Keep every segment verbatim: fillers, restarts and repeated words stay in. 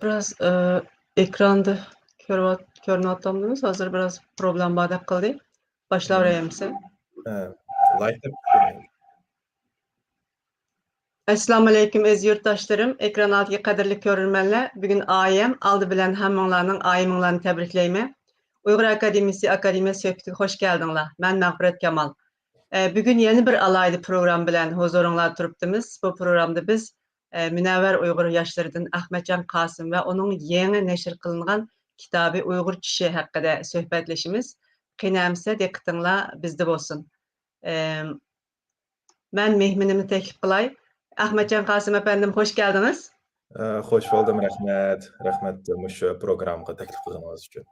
بىراز، ئە، ئېكراندا كۆرۈۋات-، كۆرۈنۈۋاتامدىمىز؟ ھازىر بىراز پروبلېما باردەك قىلدى. باشلاۋېرەيمىسە؟ ئە، لايك دەپ كۆرۈنۈۋاتىدۇ. ئەسسالامۇئەلەيكۇم، ئەزىز يۇرتداشلىرىم، ئېكران ئالدىدىكى قەدىرلىك كۆرۈرمەنلەر. بۈگۈن ئايەم، ئالدى بىلەن ھەممىڭلارنىڭ ئايىمىڭلارنى تەبرىكلەيمەن. ئۇيغۇر ئاكادېمىيىسى ئاكادېمىيە سۆھبىتىگە خوش كەلدىڭلار. مەن مەغپىرەت كامال. ئە، بۈگۈن يەنە بىر ئالاھىدە پروگرامما بىلەن ھۇزۇرۇڭلاردا تۇرۇپتىمىز. بۇ پروگراممىدا بىز، ئە، مۇنەۋۋەر ئۇيغۇر ياشلىرىدىن ئەخمەتجان قاسىم ۋە ئۇنىڭ يېڭى نەشر قىلىنغان كىتابى ئۇيغۇر چۈشى ھەققىدە سۆھبەتلىشىمىز. قېنى ئەمىسە دىققىتىڭلار بىزدە بولسۇن. ئەم، مەن مېھمىنىمنى تەكلىپ قىلاي. ئەخمەتجان قاسىم ئەپەندىم، خوش كەلدىڭىز. ئە، خوش بولدۇم، رەھمەت. رەھمەت مۇشۇ پروگراممىغا تەكلىپ قىلغىنىڭىز ئۈچۈن.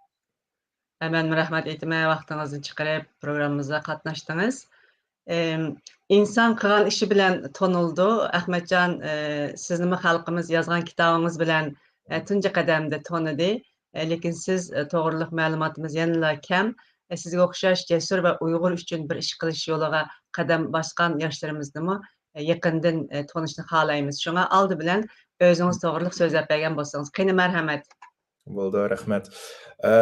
ئە، مەنمۇ رەھمەت ئېيتىمەن، ۋاقتىڭىزنى چىقىرىپ پروگراممىمىزغا قاتناشتىڭىز. ئىم، ئىنسان قىلغان ئىشى بىلەن تونۇلىدۇ. ئەخمەتجان، ئە، سىزنىمۇ خەلقىمىز يازغان كىتابىڭىز بىلەن، ئە، تۇنجى قەدەمدە تونۇدى. ئە، لېكىن سىز، ئە، توغرىلىق مەلۇماتىمىز يەنىلا كەم. ئە، سىزگە ئوخشاش جەسۇر ۋە ئۇيغۇر ئۈچۈن بىر ئىش قىلىش يولىغا قەدەم باسقان ياشلىرىمىزنىمۇ، ئە، يېقىندىن، ئە، تونۇشنى خالايمىز. شۇڭا ئالدى بىلەن ئۆزىڭىز توغرىلىق سۆزلەپ بەرگەن بولسىڭىز. قېنى، مەرھەمەت. بولدى، رەھمەت. ئە،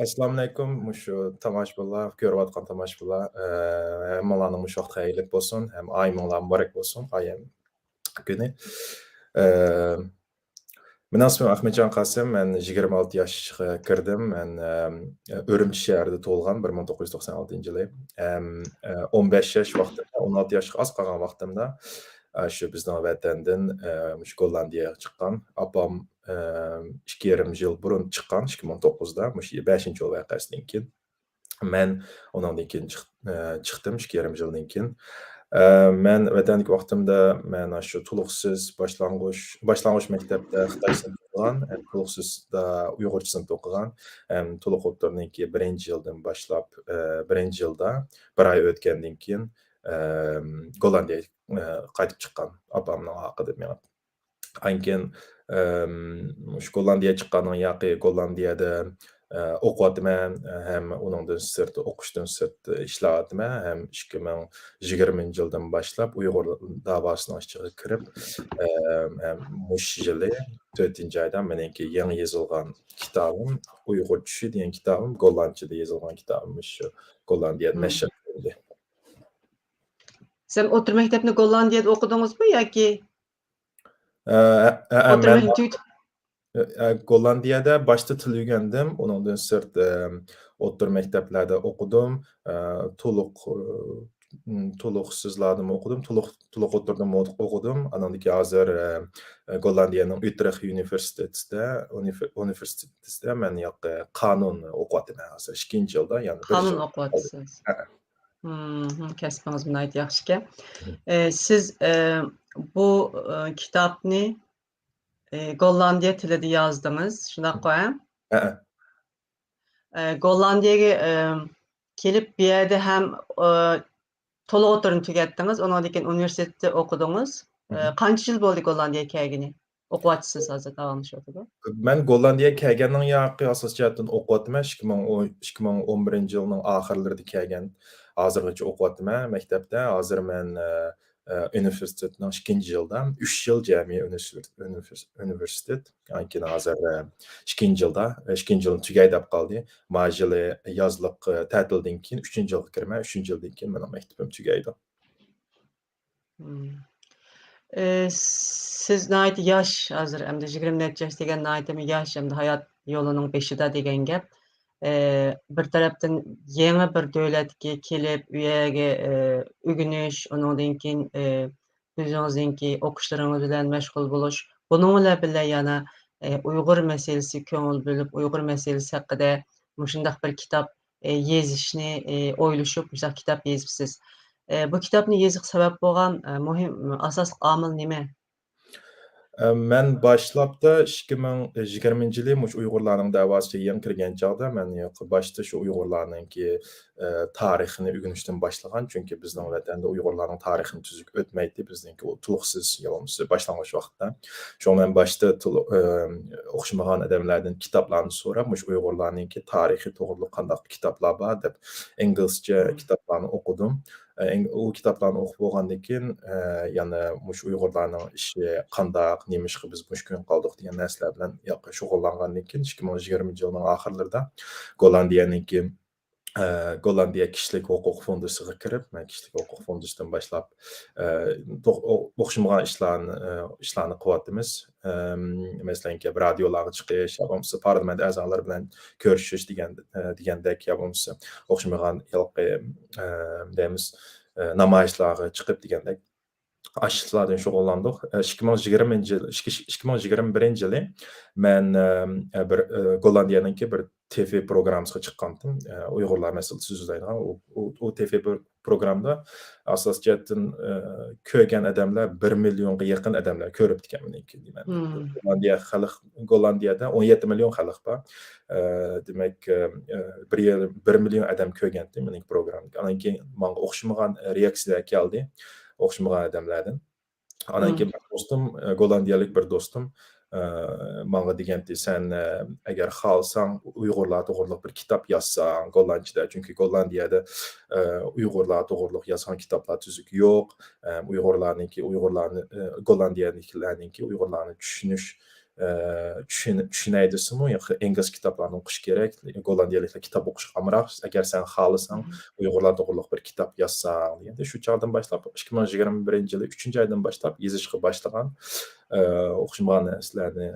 ئەسسالامۇئەلەيكۇم، مۇشۇ تاماشىبىنلار، كۆرۈۋاتقان تاماشىبىنلار، ئە، ھەممىڭلارنىڭ مۇشۇ ۋاقتى خەيرلىك بولسۇن، ھەم ئايىمىڭلار مۇبارەك بولسۇن، ئايەم كۈنى. ئە، مېنىڭ ئىسمىم ئەخمەتجان قاسىم، مەن يىگىرمە ئالتە ياشقا كىردىم، مەن، ئە، ئۈرۈمچى شەھىرىدە تۇغۇلغان، بىر مىڭ توققۇز يۈز توقسان ئالتىنچى يىلى. ھەم، ئە، ئون بەش ياش ۋاقتىمدا، ئون ئالتە ياشقا ئاز قالغان ۋاقتىمدا، ئە، شۇ بىزنىڭ ۋەتەندىن، ئە، مۇشۇ گوللاندىيەگە چىققان. ئاپام، ئە، ئىككى يېرىم يىل بۇرۇن چىققان، ئىككى مىڭ توققۇزدا، مۇشۇ بەشىنچى يول ۋەقەسىدىن كېيىن. مەن ئۇنىڭدىن كېيىن چىق-، ئە، چىقتىم، ئىككى يېرىم يىلدىن كېيىن. ئە، مەن ۋەتەندىكى ۋاقتىمدا مەن شۇ تولۇقسىز باشلانغۇچ، باشلانغۇچ مەكتەپتە خىتاي سىنىپى ئوقۇغان، ھەم تولۇقسىزدا ئۇيغۇرچە سىنىپتا ئوقۇغان، ھەم تولۇق ئوتتۇرىنىڭكى بىرىنچى يىلدىن باشلاپ، ئە، بىرىنچى يىلدا بىر ئاي ئۆتكەندىن كېيىن، ئە، گوللاندىيەگە، ئە، قايتىپ چىققان، ئاپامنىڭ ئارقىدىن مېڭىپ. ئاندىن كېيىن، ئەم، مۇشۇ گوللاندىيەگە چىققاندىن ياقى گوللاندىيەدە، ئە، ئوقۇۋاتىمەن، ئە، ھەم ئۇنىڭدىن سىرت، ئوقۇشتىن سىرت ئىشلەۋاتىمەن، ھەم ئىككى مىڭ يىگىرمىنچى يىلدىن باشلاپ ئۇيغۇر داۋاسىنىڭ ئىچىگە كىرىپ، ئەم، ھەم مۇشۇ يىلى تۆتىنچى ئايدا مېنىڭكى يېڭى يېزىلغان كىتابىم، ئۇيغۇر چۈشى دېگەن كىتابىم، گوللاندچىدا يېزىلغان كىتابىم مۇشۇ گوللاندىيەدە نەشر قىلىندى. سەن ئوتتۇرا مەكتەپنى گوللاندىيەدە ئوقۇدىڭىزمۇ ياكى؟ ئە، ئە، ئە، ئوتتۇرا مەن، مەكتەپ تۈگىتىپ ئە، ئە، گوللاندىيەدە باشتا تىل ئۆگەندىم. ئۇنىڭدىن سىرت، ئە، ئوتتۇرا مەكتەپلەردە ئوقۇدۇم. ئە، تولۇق، ئە، تولۇقسىزلاردىمۇ ئوقۇدۇم. تولۇق، تولۇق ئوتتۇرىدىمۇ ئوقۇدۇم. ئانىڭدىن كېيىن ھازىر، ئە، ئە، گوللاندىيەنىڭ ئۇترېخت ئۇنىۋېرسىتېتىدا، ئۇنىۋېر-، ئۇنىۋېرسىتېتىدا مەن ياقى قانۇن ئوقۇۋاتىمەن ھازىر. ئىككىنچى يىلدا، يەنى بىر قانۇن يىل قالدى. ئوقۇۋاتىسىز. ھە. مم، كەسپىڭىز ناھايىتى ياخشىكەن. مم. ئە، سىز، ئە، بۇ، ئە، كىتابنى، ئە، گوللاندىيە تىلىدا يازدىڭىز، شۇنداققۇ، ھە؟ ھەئە. ئە، گوللاندىيەگە، ئە، كېلىپ، بۇ يەردە ھەم، ئە، تولۇق ئوتتۇرىنى تۈگەتتىڭىز، ئۇنىڭدىن كېيىن ئۇنىۋېرسىتېتتا ئوقۇدىڭىز. ئە، مم. قانچە يىل بولدى گوللاندىيەگە كەلگىنى؟ ئوقۇۋاتىسىز ھازىر، داۋاملىشىۋاتىدۇ. مەن گوللاندىيەگە كەلگەننىڭ ياقى ئاساسىي جەھەتتىن ئوقۇۋاتىمەن. ئىككى مىڭ ئون، ئىككى مىڭ ئون بىرىنچى يىلنىڭ ئاخىرلىرىدا كەلگەن. ھازىرغىچە ئوقۇۋاتىمەن مەكتەپتە. ھازىر مەن، ئە، ئە، ئۇنىۋېرسىتېتنىڭ ئىككىنچى يىلىدا. ئۈچ يىل جەمئىي ئۇنىۋېرسىتېت، ئۇنىۋېرس-، ئۇنىۋېرسىتېت. يەنى كېيىن ھازىر، ئە، ئىككىنچى يىلدا، ئىككىنچى يىلنى تۈگەي دەپ قالدى. ما يىلى يازلىق، ئە، تەتىلدىن كېيىن ئۈچىنچى يىلغا كىرىمەن. ئۈچىنچى يىلدىن كېيىن مېنىڭ مەكتىپىم تۈگەيدۇ. مم. ئى، سىز ناھايىتى ياش ھازىر، ئەمدى يىگىرمە نەچچە ياش دېگەن ناھايىتىمۇ ياش، ئەمدى ھايات يولىنىڭ بېشىدا دېگەن گەپ. ئى، بىر تەرەپتىن يېڭى بىر دۆلەتكە كېلىپ، ئۇ يەرگە، ئى، ئۆگىنىش، ئۇنىڭدىن كېيىن، ئى، ئۆزىڭىزنىڭكى ئوقۇشلىرىڭىز بىلەن مەشغۇل بولۇش، بۇنىڭ بىلەن بىللە يەنە، ئى، ئۇيغۇر مەسىلىسىگە كۆڭۈل بۆلۈپ، ئۇيغۇر مەسىلىسى ھەققىدە مۇشۇنداق بىر كىتاب، ئى، يېزىشنى، ئى، ئويلىشىپ، مۇشۇنداق كىتاب يېزىپسىز. ئى، بۇ كىتابنى يېزىشقا سەۋەب بولغان، ئى، مۇھىم، ئاساسلىق ئامىل نېمە؟ ئە، مەن باشلاپتا ئىككى مىڭ يىگىرمىنچى يىلى مۇشۇ ئۇيغۇرلارنىڭ دەۋاسىغا يېڭى كىرگەن چاغدا مەن ياقى باشتا شۇ ئۇيغۇرلارنىڭكى، ئە، تارىخىنى ئۆگىنىشتىن باشلىغان. چۈنكى بىزنىڭ ۋەتەندە ئۇيغۇرلارنىڭ تارىخىنى تۈزۈك ئۆتمەيتتى. بىزنىڭكى ئۇ تولۇقسىز يا بولمىسا باشلانغۇچ ۋاقىتتا. شۇڭا مەن باشتا تولۇ-، ئە، ئوخشىمىغان ئادەملەردىن كىتابلارنى سوراپ، مۇشۇ ئۇيغۇرلارنىڭكى تارىخى توغرىلىق قانداق كىتابلار بار دەپ ئىنگلىزچە مم. كىتابلارنى ئوقۇدۇم. ئە، ئەڭ-، ئۇ كىتابلارنى ئوقۇپ بولغاندىن كېيىن، ئە، يەنە مۇشۇ ئۇيغۇرلارنىڭ ئىشى قانداق، نېمىشقا بىز مۇشۇ كۈنگە قالدۇق دېگەن نەرسىلەر بىلەن ياقى شۇغۇللانغاندىن كېيىن، ئىككى مىڭ يىگىرمىنچى يىلنىڭ ئاخىرلىرىدا گوللاندىيەنىڭكى، ئە، گوللاندىيە كىشىلىك ھوقۇق فوندىسىغا كىرىپ، مەن كىشىلىك ھوقۇق فوندىسىدىن باشلاپ، ئە، توق-، ئو-، ئوخشىمىغان ئىشلارنى، ئە، ئىشلارنى قىلىۋاتىمىز. ئەم، مەسىلەنكى، رادىيولارغا چىقىش، يا بولمىسا پارلامېنت ئەزالىرى بىلەن كۆرۈشۈش دېگەن، ئە، دېگەندەك، يا بولمىسا ئوخشىمىغان ھېلىقى، ئە، دەيمىز، ئە، نامايىشلارغا چىقىپ دېگەندەك، ئاشۇ ئىشلاردىن شۇغۇللاندۇق. ئە، ئىككى مىڭ يىگىرمىنچى يىل، ئىككى، ئىككى مىڭ يىگىرمە بىرىنچى يىلى مەن، ئەم، ئە، بىر، ئە، گوللاندىيەنىڭكى بىر تىۋى پروگراممىسىغا چىققانتىم. ئە، ئۇيغۇرلار مەسىلىسى سۆزلەيدىغان. ئۇ، ئۇ، ئۇ تىۋى بىر پروگراممىدا ئاساسىي جەھەتتىن، ئە، كۆرگەن ئادەملەر بىر مىليونغا يېقىن ئادەملەر كۆرۈپتىكەن مېنىڭكى دېمەك. مم. گوللاندىيە خەلق، گوللاندىيەدە ئون يەتتە مىليون خەلق بار. ئە، دېمەك، ئە، بىر يىل بىر مىليون ئادەم كۆرگەنتى مېنىڭكى پروگراممىنى. ئاندىن كېيىن ماڭا ئوخشىمىغان رېئاكسىيەلەر كەلدى، ئوخشىمىغان ئادەملەردىن. ئاندىن مم. كېيىن بىر دوستۇم، ئە، گوللاندىيەلىك بىر دوستۇم، ئە، ماڭا دېگەنتى، سەن، ئە، ئەگەر خالىساڭ ئۇيغۇرلار توغرۇلۇق بىر كىتاب يازساڭ گوللاندچىدا، چۈنكى گوللاندىيەدە، ئە، ئۇيغۇرلار توغرۇلۇق يازغان كىتابلار تۈزۈك يوق. ئە، ئۇيغۇرلارنىڭكى، ئۇيغۇرلارنى، ئە، گوللاندىيەدىكىلەرنىڭكى ئۇيغۇرلارنى چۈشىنىش، ئە، چۈشىنە-، چۈشىنەي دېسىمۇ، ياقى ئىنگلىز كىتابلارنى ئوقۇش كېرەك. گوللاندىيەلىكلەر كىتاب ئوقۇشقا ئامراق. ئەگەر سەن خالىساڭ، مم. ئۇيغۇرلار توغرۇلۇق بىر كىتاب يازساڭ دېگەندە، شۇ چاغدىن باشلاپ، ئىككى مىڭ يىگىرمە بىرىنچى يىلى ئۈچىنچى ئايدىن باشلاپ يېزىشقا باشلىغان. ئە، ئوخشىمىغان نەرسىلەرنى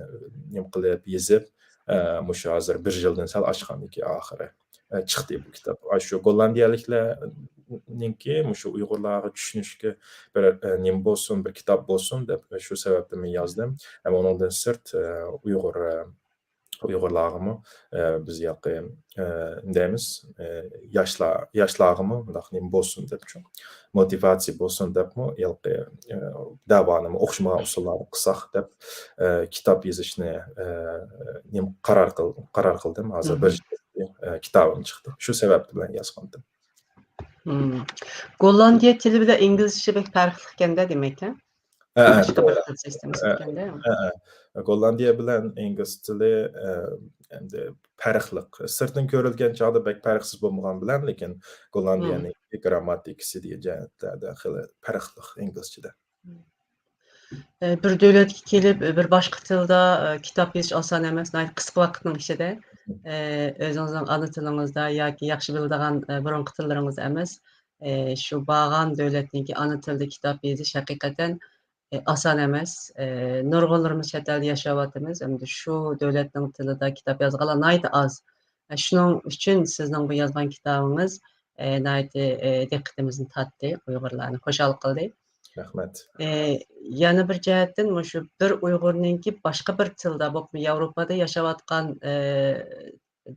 نېمە قىلىپ يېزىپ، ئە، مۇشۇ ھازىر بىر يىلدىن سەل ئاشقاندىكى ئاخىرى، ئە، چىقتى بۇ كىتاب. ئاشۇ گوللاندىيەلىكلەرنىڭكى مۇشۇ ئۇيغۇرلارغا چۈشىنىشكە بىر، ئە، نېمە بولسۇن، بىر كىتاب بولسۇن دەپ، شۇ سەۋەبتىن مەن يازدىم. ھەم ئۇنىڭدىن سىرت، ئە، ئۇيغۇر، ئە، ئۇيغۇرلارغىمۇ، ئە، بىز ياقى، ئە، نېمە دەيمىز، ئە، ياشلار، ياشلارغىمۇ مۇنداق نېمە بولسۇن دەپچۇ، موتىۋاتسىيە بولسۇن دەپمۇ ياقى، ئە، دەۋانىمۇ ئوخشىمىغان ئۇسۇللاردا قىلساق دەپ، ئە، كىتاب يېزىشنى، ئە، نېمە قارار قىل-، قارار قىلدىم. ھازىر بىر مم. يىل، ئە، كىتابىم چىقتى. شۇ سەۋەب بىلەن يازغانتىم. مم. گوللاندىيە تىلى بىلەن ئىنگلىزچە بەك پەرقلىق ئىكەن-دە دېمەك، ھە؟ ھە، ھە، باشقا بىر توغرا. تىل سىستېمىسى ھە، ئىكەن-دە. ھە، ھە. گوللاندىيە بىلەن ئىنگلىز تىلى، ئە، ئەمدى پەرقلىق. سىرتتىن كۆرۈلگەن چاغدا بەك پەرقسىز بولمىغان بىلەن، لېكىن مم. گوللاندىيەنىڭ گرامماتىكىسى دېگەن جەھەتلەردە خېلى پەرقلىق ئىنگلىزچىدە. ئە، بىر دۆلەتكە كېلىپ، بىر باشقا تىلدا، ئە، كىتاب يېزىش ئاسان ئەمەس، ناھايىتى قىسقا ۋاقىتنىڭ ئىچىدە. مم. ئە، ئۆزىڭىزنىڭ ئانا تىلىڭىزدا ياكى ياخشى بىلىدىغان، ئە، بۇرۇنقى تىللىرىڭىزدا ئەمەس، ئە، شۇ بارغان دۆلەتنىڭكى ئانا تىلىدا كىتاب يېزىش ھەقىقەتەن ئاسان ئەمەس. ئە، نۇرغۇنلىرىمىز چەت ئەلدە ياشاۋاتىمىز. ئەمدى شۇ دۆلەتنىڭ تىلىدا كىتاب يازغانلار ناھايىتى ئاز. ئە، شۇنىڭ ئۈچۈن سىزنىڭ بۇ يازغان كىتابىڭىز، ئە، ناھايىتى، ئە، دىققىتىمىزنى تارتتى، ئۇيغۇرلارنى خۇشال قىلدى. رەھمەت. ئە، يەنە بىر جەھەتتىن مۇشۇ بىر ئۇيغۇرنىڭكى باشقا بىر تىلدا، بولۇپمۇ ياۋروپادا ياشاۋاتقان، ئە،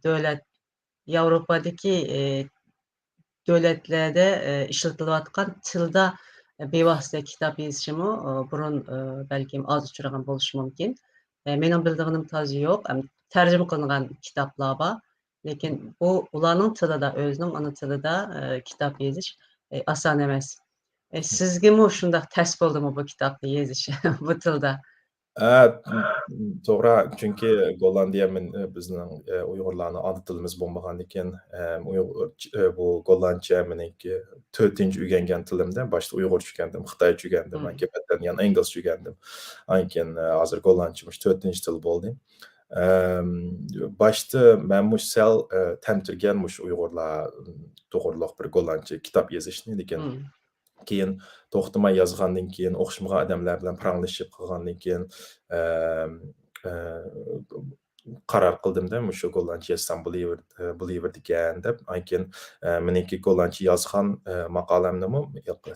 دۆلەت، ياۋروپادىكى، ئە، دۆلەتلەردە، ئە، ئىشلىتىلىۋاتقان تىلدا بىۋاسىتە كىتاب يېزىشىمۇ، ئە، بۇرۇن، ئە، بەلكىم ئاز ئۇچرىغان بولۇشى مۇمكىن. ئە، مېنىڭ بىلىدىغىنىم تازا يوق. ئەم، تەرجىمە قىلىنغان كىتابلار بار. لېكىن بۇ ئۇلارنىڭ تىلىدا، ئۆزىنىڭ ئانا تىلىدا، ئە، كىتاب يېزىش، ئە، ئاسان ئەمەس. ئە، سىزگىمۇ شۇنداق تەس بولدىمۇ بۇ كىتابنى يېزىش بۇ تىلدا؟ ھە، توغرا. چۈنكى گوللاندىيە مەن، بىزنىڭ، ئە، ئۇيغۇرلارنىڭ ئانا تىلىمىز بولمىغاندىكىن، ئەم، ئۇيغۇر، ئە، بۇ گوللاندچە مېنىڭكى تۆتىنچى ئۆگەنگەن تىلىمدە. باشتا ئۇيغۇرچە ئۆگەندىم، خىتايچە ئۆگەندىم، مم. ئاندىن كېيىن يەنە ئىنگلىزچە ئۆگەندىم. ئاندىن كېيىن، ئە، ھازىر گوللاندچە مۇشۇ تۆتىنچى تىل بولدى. ئەم، باشتا مەنمۇ سەل، ئە، تەمتىرىگەن مۇشۇ ئۇيغۇرلار توغرۇلۇق بىر گوللاندچە كىتاب يېزىشنى، لېكىن مم. كېيىن توختىماي يازغاندىن كېيىن، ئوخشىمىغان ئادەملەر بىلەن پاراڭلىشىپ قىلغاندىن كېيىن، ئەم، ئە، قارار قىلدىمدە، مۇشۇ گوللاندچە يازسام بولۇۋېر-، ئە، بولۇۋېرىدىكەن دەپ. ئاندىن كېيىن، ئە، مېنىڭكى گوللاندچە يازغان، ئە، ماقالەمنىمۇ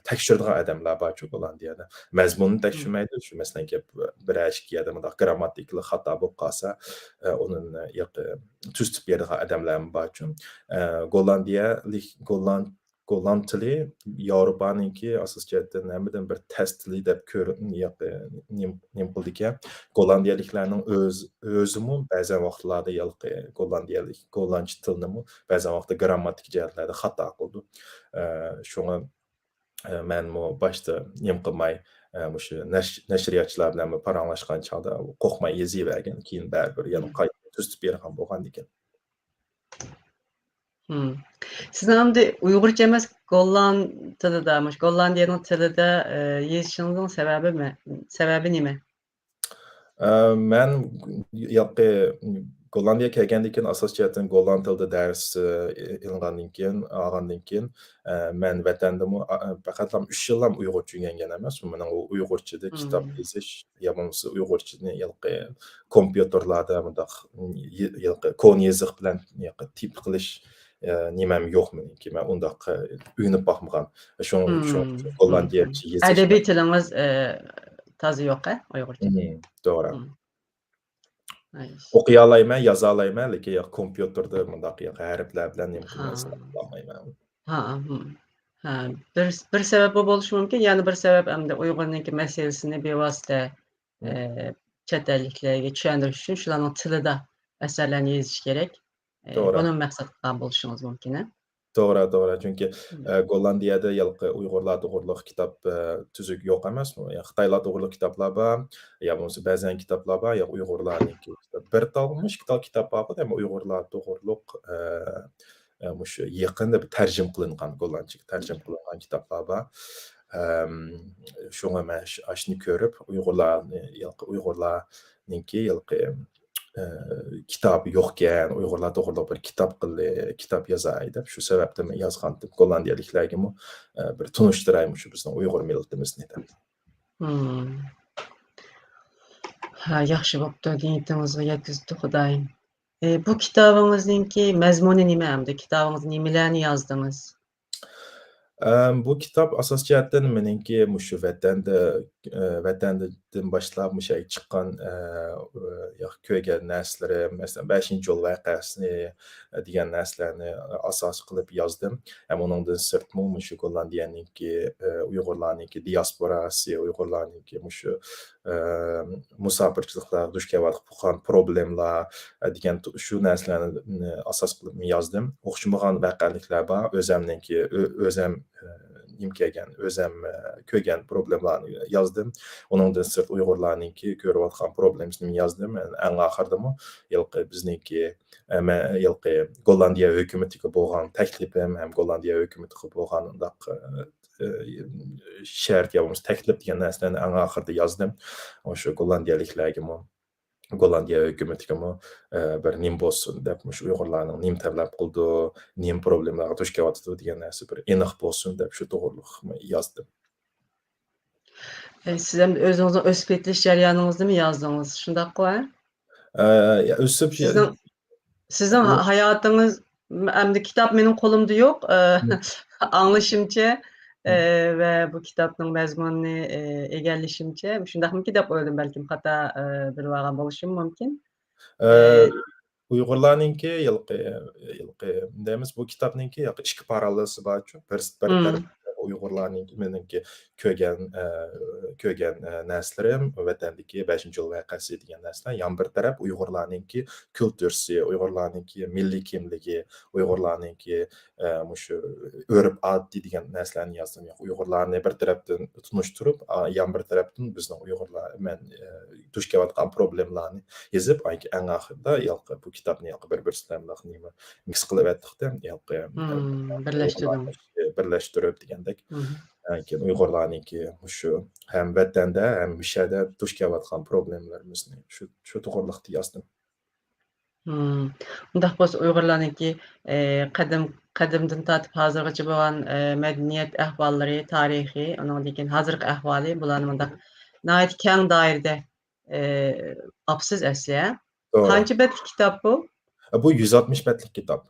تەكشۈرىدىغان ئادەملەر بارچۇ گوللاندىيەدە. مەزمۇنىنى مم. تەكشۈرمەيدۇ، شۇ مەسىلەن، گەپ بىرەر ئىككى يەردە مۇنداق گرامماتىكىلىق خاتا بولۇپ قالسا، ئە، ئۇنى ياقى تۈزىتىپ بېرىدىغان ئادەملەرمۇ بارچۇ. ئە، گوللاندىيەلىك، گوللاند-، گوللاند تىلى ياۋروپانىڭكى ئاساسىي جەھەتتىن ھەممىدىن بىر تەس تىلى دەپ كۆر-، ياقى نېمە، نېمە قىلىدىكەن. گوللاندىيەلىكلەرنىڭ ئۆز-، ئۆزىمۇ بەزەن ۋاقىتلاردا ياقى گوللاندىيەلىك، گوللاندچە تىلنىمۇ بەزەن ۋاقىتتا گرامماتىكا جەھەتلەردە خاتا قىلىدۇ. ئە، شۇڭا، ئە، مەنمۇ باشتا نېمە قىلماي، ئە، مۇشۇ نەش-، نەشرىياتچىلار بىلەنمۇ پاراڭلاشقان چاغدا قورقماي يېزىۋەرگەن. كېيىن بەرىبىر يەنە مم. قايتا تۈزىتىپ بېرىدىغان بولغاندىكىن. مم. سىزنىڭ ئەمدى ئۇيغۇرچە ئەمەس، گوللاند تىلىدا، مۇشۇ گوللاندىيەنىڭ تىلىدا، ئە، يېزىشىڭىزنىڭ سەۋەبى مە-، سەۋەبى نېمە؟ ئە، مەن ياقى گوللاندىيەگە كەلگەندىن كېيىن، ئاساسىي جەھەتتىن گوللاند تىلىدا دەرس، ئە، ئېلىنغاندىن كېيىن، ئالغاندىن كېيىن، ئە، مەن ۋەتەندىمۇ، ئا، ئا، پەقەتلا ئۈچ يىللا ئۇيغۇرچە ئۆگەنگەن ئەمەس. مېنىڭ ئۇ ئۇيغۇرچىدا كىتاب مم. يېزىش يا بولمىسا ئۇيغۇرچىنى ھېلىقى كومپيۇتېرلاردا مۇنداق، ھېلىقى كونا يېزىق بىلەن ھېلىقى تىپ قىلىش، ئە، نېمەم يوق مېنىڭكى. مەن ئۇنداق، ئە، ئۆگىنىپ باقمىغان. شۇڭ-، شۇڭ-، مم. گوللاندىيەچە يېزىش ئەدەبىي تىلىڭىز، ئە، تازا يوق، ھە؟ ئۇيغۇرچە. مم، توغرا. مم. ئوقۇيالايمەن، يازالايمەن، لېكىن ياق، كومپيۇتېردا مۇنداق ياق، ھەرپلەر بىلەن نېمە قىلمايسىز، ھا. ئاڭلىمايمەن. ھا، ھىم. ھا، بىر، بىر سەۋەب بۇ بولۇشى مۇمكىن، يەنە بىر سەۋەب ئەمدى ئۇيغۇرنىڭكى مەسىلىسىنى بىۋاسىتە، ھىم. ئە، چەت ئەللىكلەرگە چۈشەندۈرۈش ئۈچۈن شۇلارنىڭ تىلىدا ئەسەرلەرنى يېزىش كېرەك. ئە، توغرا. بۇنى مەقسەت قىلغان بولۇشىڭىز مۇمكىن، ھە؟ توغرا، توغرا. چۈنكى، مم. ئە، گوللاندىيەدە ھېلىقى ئۇيغۇرلار توغرۇلۇق كىتاب، ئە، تۈزۈك يوق ئەمەسمۇ؟ يا خىتايلار توغرۇلۇق كىتابلار بار، يا بولمىسا بەزەن كىتابلار بار، يا ئۇيغۇرلارنىڭكى. بىر تال، ئىككى تال كىتاب بارغۇ، دەيمەن، ئۇيغۇرلار توغرۇلۇق، ئە، ئە، مۇشۇ يېقىندا بىر تەرجىمە قىلىنغان، گوللاندچىگە تەرجىمە قىلىنغان كىتابلار بار. ئەم، شۇڭا مەن ش-، ئاشۇنى كۆرۈپ، ئۇيغۇرلارنى، ھېلىقى ئۇيغۇرلارنىڭكى ھېلىقى ئە، كىتابى يوقكەن، ئۇيغۇرلار توغرىلىق بىر كىتاب قىلدى، كىتاب يازاي دەپ، شۇ سەۋەبتىن مەن يازغانتىم. گوللاندىيەلىكلەرگىمۇ، ئە، بىر تونۇشتۇراي مۇشۇ بىزنىڭ ئۇيغۇر مىللىتىمىزنى دەپ. مم. ھە، ياخشى بوپتۇ، نىيىتىڭىزغا يەتكۈزۈپتۇ خۇدايىم. ئە، بۇ كىتابىڭىزنىڭكى مەزمۇنى نېمە ئەمدى؟ كىتابىڭىزدا نېمىلەرنى يازدىڭىز؟ ئەم، بۇ كىتاب ئاساسىي جەھەتتىن مېنىڭكى مۇشۇ ۋەتەندە، ئە، ۋەتەندىن باشلاپ مۇشۇ يەرگە چىققان، ئە، ئە، يا كۆرگەن نەرسىلىرىم، مەسىلەن، بەشىنچى يول ۋەقەسى، ئە، دېگەن نەرسىلەرنى ئاساس قىلىپ يازدىم. ھەم ئۇنىڭدىن سىرتمۇ مۇشۇ گوللاندىيەنىڭكى، ئە، ئۇيغۇرلارنىڭكى دىياسپوراسى، ئۇيغۇرلارنىڭكى مۇشۇ ئە، مۇساپىرچىلىقلارغا دۇچ كېلىۋاتقان پروبلېمىلار، ئە، دېگەن تو-، شۇ نەرسىلەرنى ئاساس قىلىپ يازدىم. ئوخشىمىغان ۋەقەلىكلەر بار. ئۆزەمنىڭكى، ئۆ-، ئۆزەم، ئە، نېمە كەلگەن، ئۆزەم، ئە، كۆرگەن پروبلېمىلارنى يازدىم. ئۇنىڭدىن سىرت ئۇيغۇرلارنىڭكى كۆرۈۋاتقان پروبلېمىسىنى يازدىم. ئەڭ ئاخىرىدىمۇ ھېلىقى بىزنىڭكى، ئە، مە-، ھېلىقى گوللاندىيە ھۆكۈمىتىگە بولغان تەكلىپىم ھەم گوللاندىيە ھۆكۈمىتىگە بولغان ئۇنداق، ئە، ئە، شەرت يا بولمىسا تەكلىپ دېگەن نەرسىلەرنى ئەڭ ئاخىرىدا يازدىم. شۇ گوللاندىيەلىكلەرگىمۇ، گوللاندىيە ھۆكۈمىتىگىمۇ، ئە، بىر نېمە بولسۇن دەپ، مۇشۇ ئۇيغۇرلارنىڭ نېمە تەلەپ قىلىدۇ، نېمە پروبلېمىلارغا دۇچ كېلىۋاتىدۇ دېگەن نەرسە بىر ئېنىق بولسۇن دەپ شۇ توغرۇلۇق يازدىم. ئە، سىز ئەمدى ئۆزىڭىزنىڭ ئۆسۈپ يېتىلىش جەريانىڭىزنىمۇ يازدىڭىز، شۇنداققۇ، ھە؟ ئە، يا، ئۆسۈپ سىزنىڭ سىزنىڭ ھاياتىڭىز، م-، ئەمدى كىتاب مېنىڭ قولۇمدا يوق. ئە، ئاڭلىشىمچە، ئە، ۋە بۇ كىتابنىڭ مەزمۇنىنى، ئە، ئىگىلىشىمچە، شۇنداقمىكىن دەپ ئويلىدىم، بەلكىم خاتا، ئە، بىلىۋالغان بولۇشۇم مۇمكىن. ئە، ئە، ئۇيغۇرلارنىڭكى ھېلىقى، ھېلىقى دەيمىز، بۇ كىتابنىڭكى ھېلىقى ئىككى پاراللېلسى بارچۇ. بىر، بىر تەرەپ ئۇيغۇرلارنىڭكى، مېنىڭكى كۆرگەن، ئە، كۆرگەن، ئە، نەرسىلىرىم، ۋەتەندىكى بەشىنچى يول ۋەقەسى دېگەن نەرسىلەر. يان بىر تەرەپ ئۇيغۇرلارنىڭكى كۈلتۈرسى، ئۇيغۇرلارنىڭكى مىللىي كىملىكى، ئۇيغۇرلارنىڭكى، ئە، مۇشۇ ئۆرپ-ئادىتى دېگەن نەرسىلەرنى يازدىم. ياق، ئۇيغۇرلارنى بىر تەرەپتىن تونۇشتۇرۇپ، ئا، يان بىر تەرەپتىن بىزنىڭ ئۇيغۇرلار، مەن، ئە، دۇچ كېلىۋاتقان پروبلېمىلارنى يېزىپ، ئەڭ ئاخىرىدا ياق، بۇ كىتابنى ياق، بىر-بىرسى بىلەن نېمە مىكس قىلىۋەتتۇق-تە، ھېلىقى، مم، بىرلەشتۈردۈڭ. بىرلەشتۈرۈپ دېگەندەك. مم. كېيىن ئۇيغۇرلارنىڭكى مۇشۇ ھەم ۋەتەندە، ھەم مۇشۇ يەردە دۇچ كېلىۋاتقان پروبلېمىلىرىمىزنى شۇ، شۇ توغرىلىقتا يازدىم. مم. ئۇنداق بولسا ئۇيغۇرلارنىڭكى، ئى، قەدىم، قەدىمدىن تارتىپ ھازىرغىچە بولغان، ئى، مەدەنىيەت ئەھۋاللىرى، تارىخى، ئۇنىڭدىن كېيىن ھازىرقى ئەھۋالى، بۇلارنى مۇنداق ناھايىتى كەڭ دائىرىدە، ئى، ئاپسىز ئەسلى، ھە؟ توغرا. قانچە بەتلىك كىتاب بۇ؟ بۇ يۈز ئاتمىش بەتلىك كىتاب.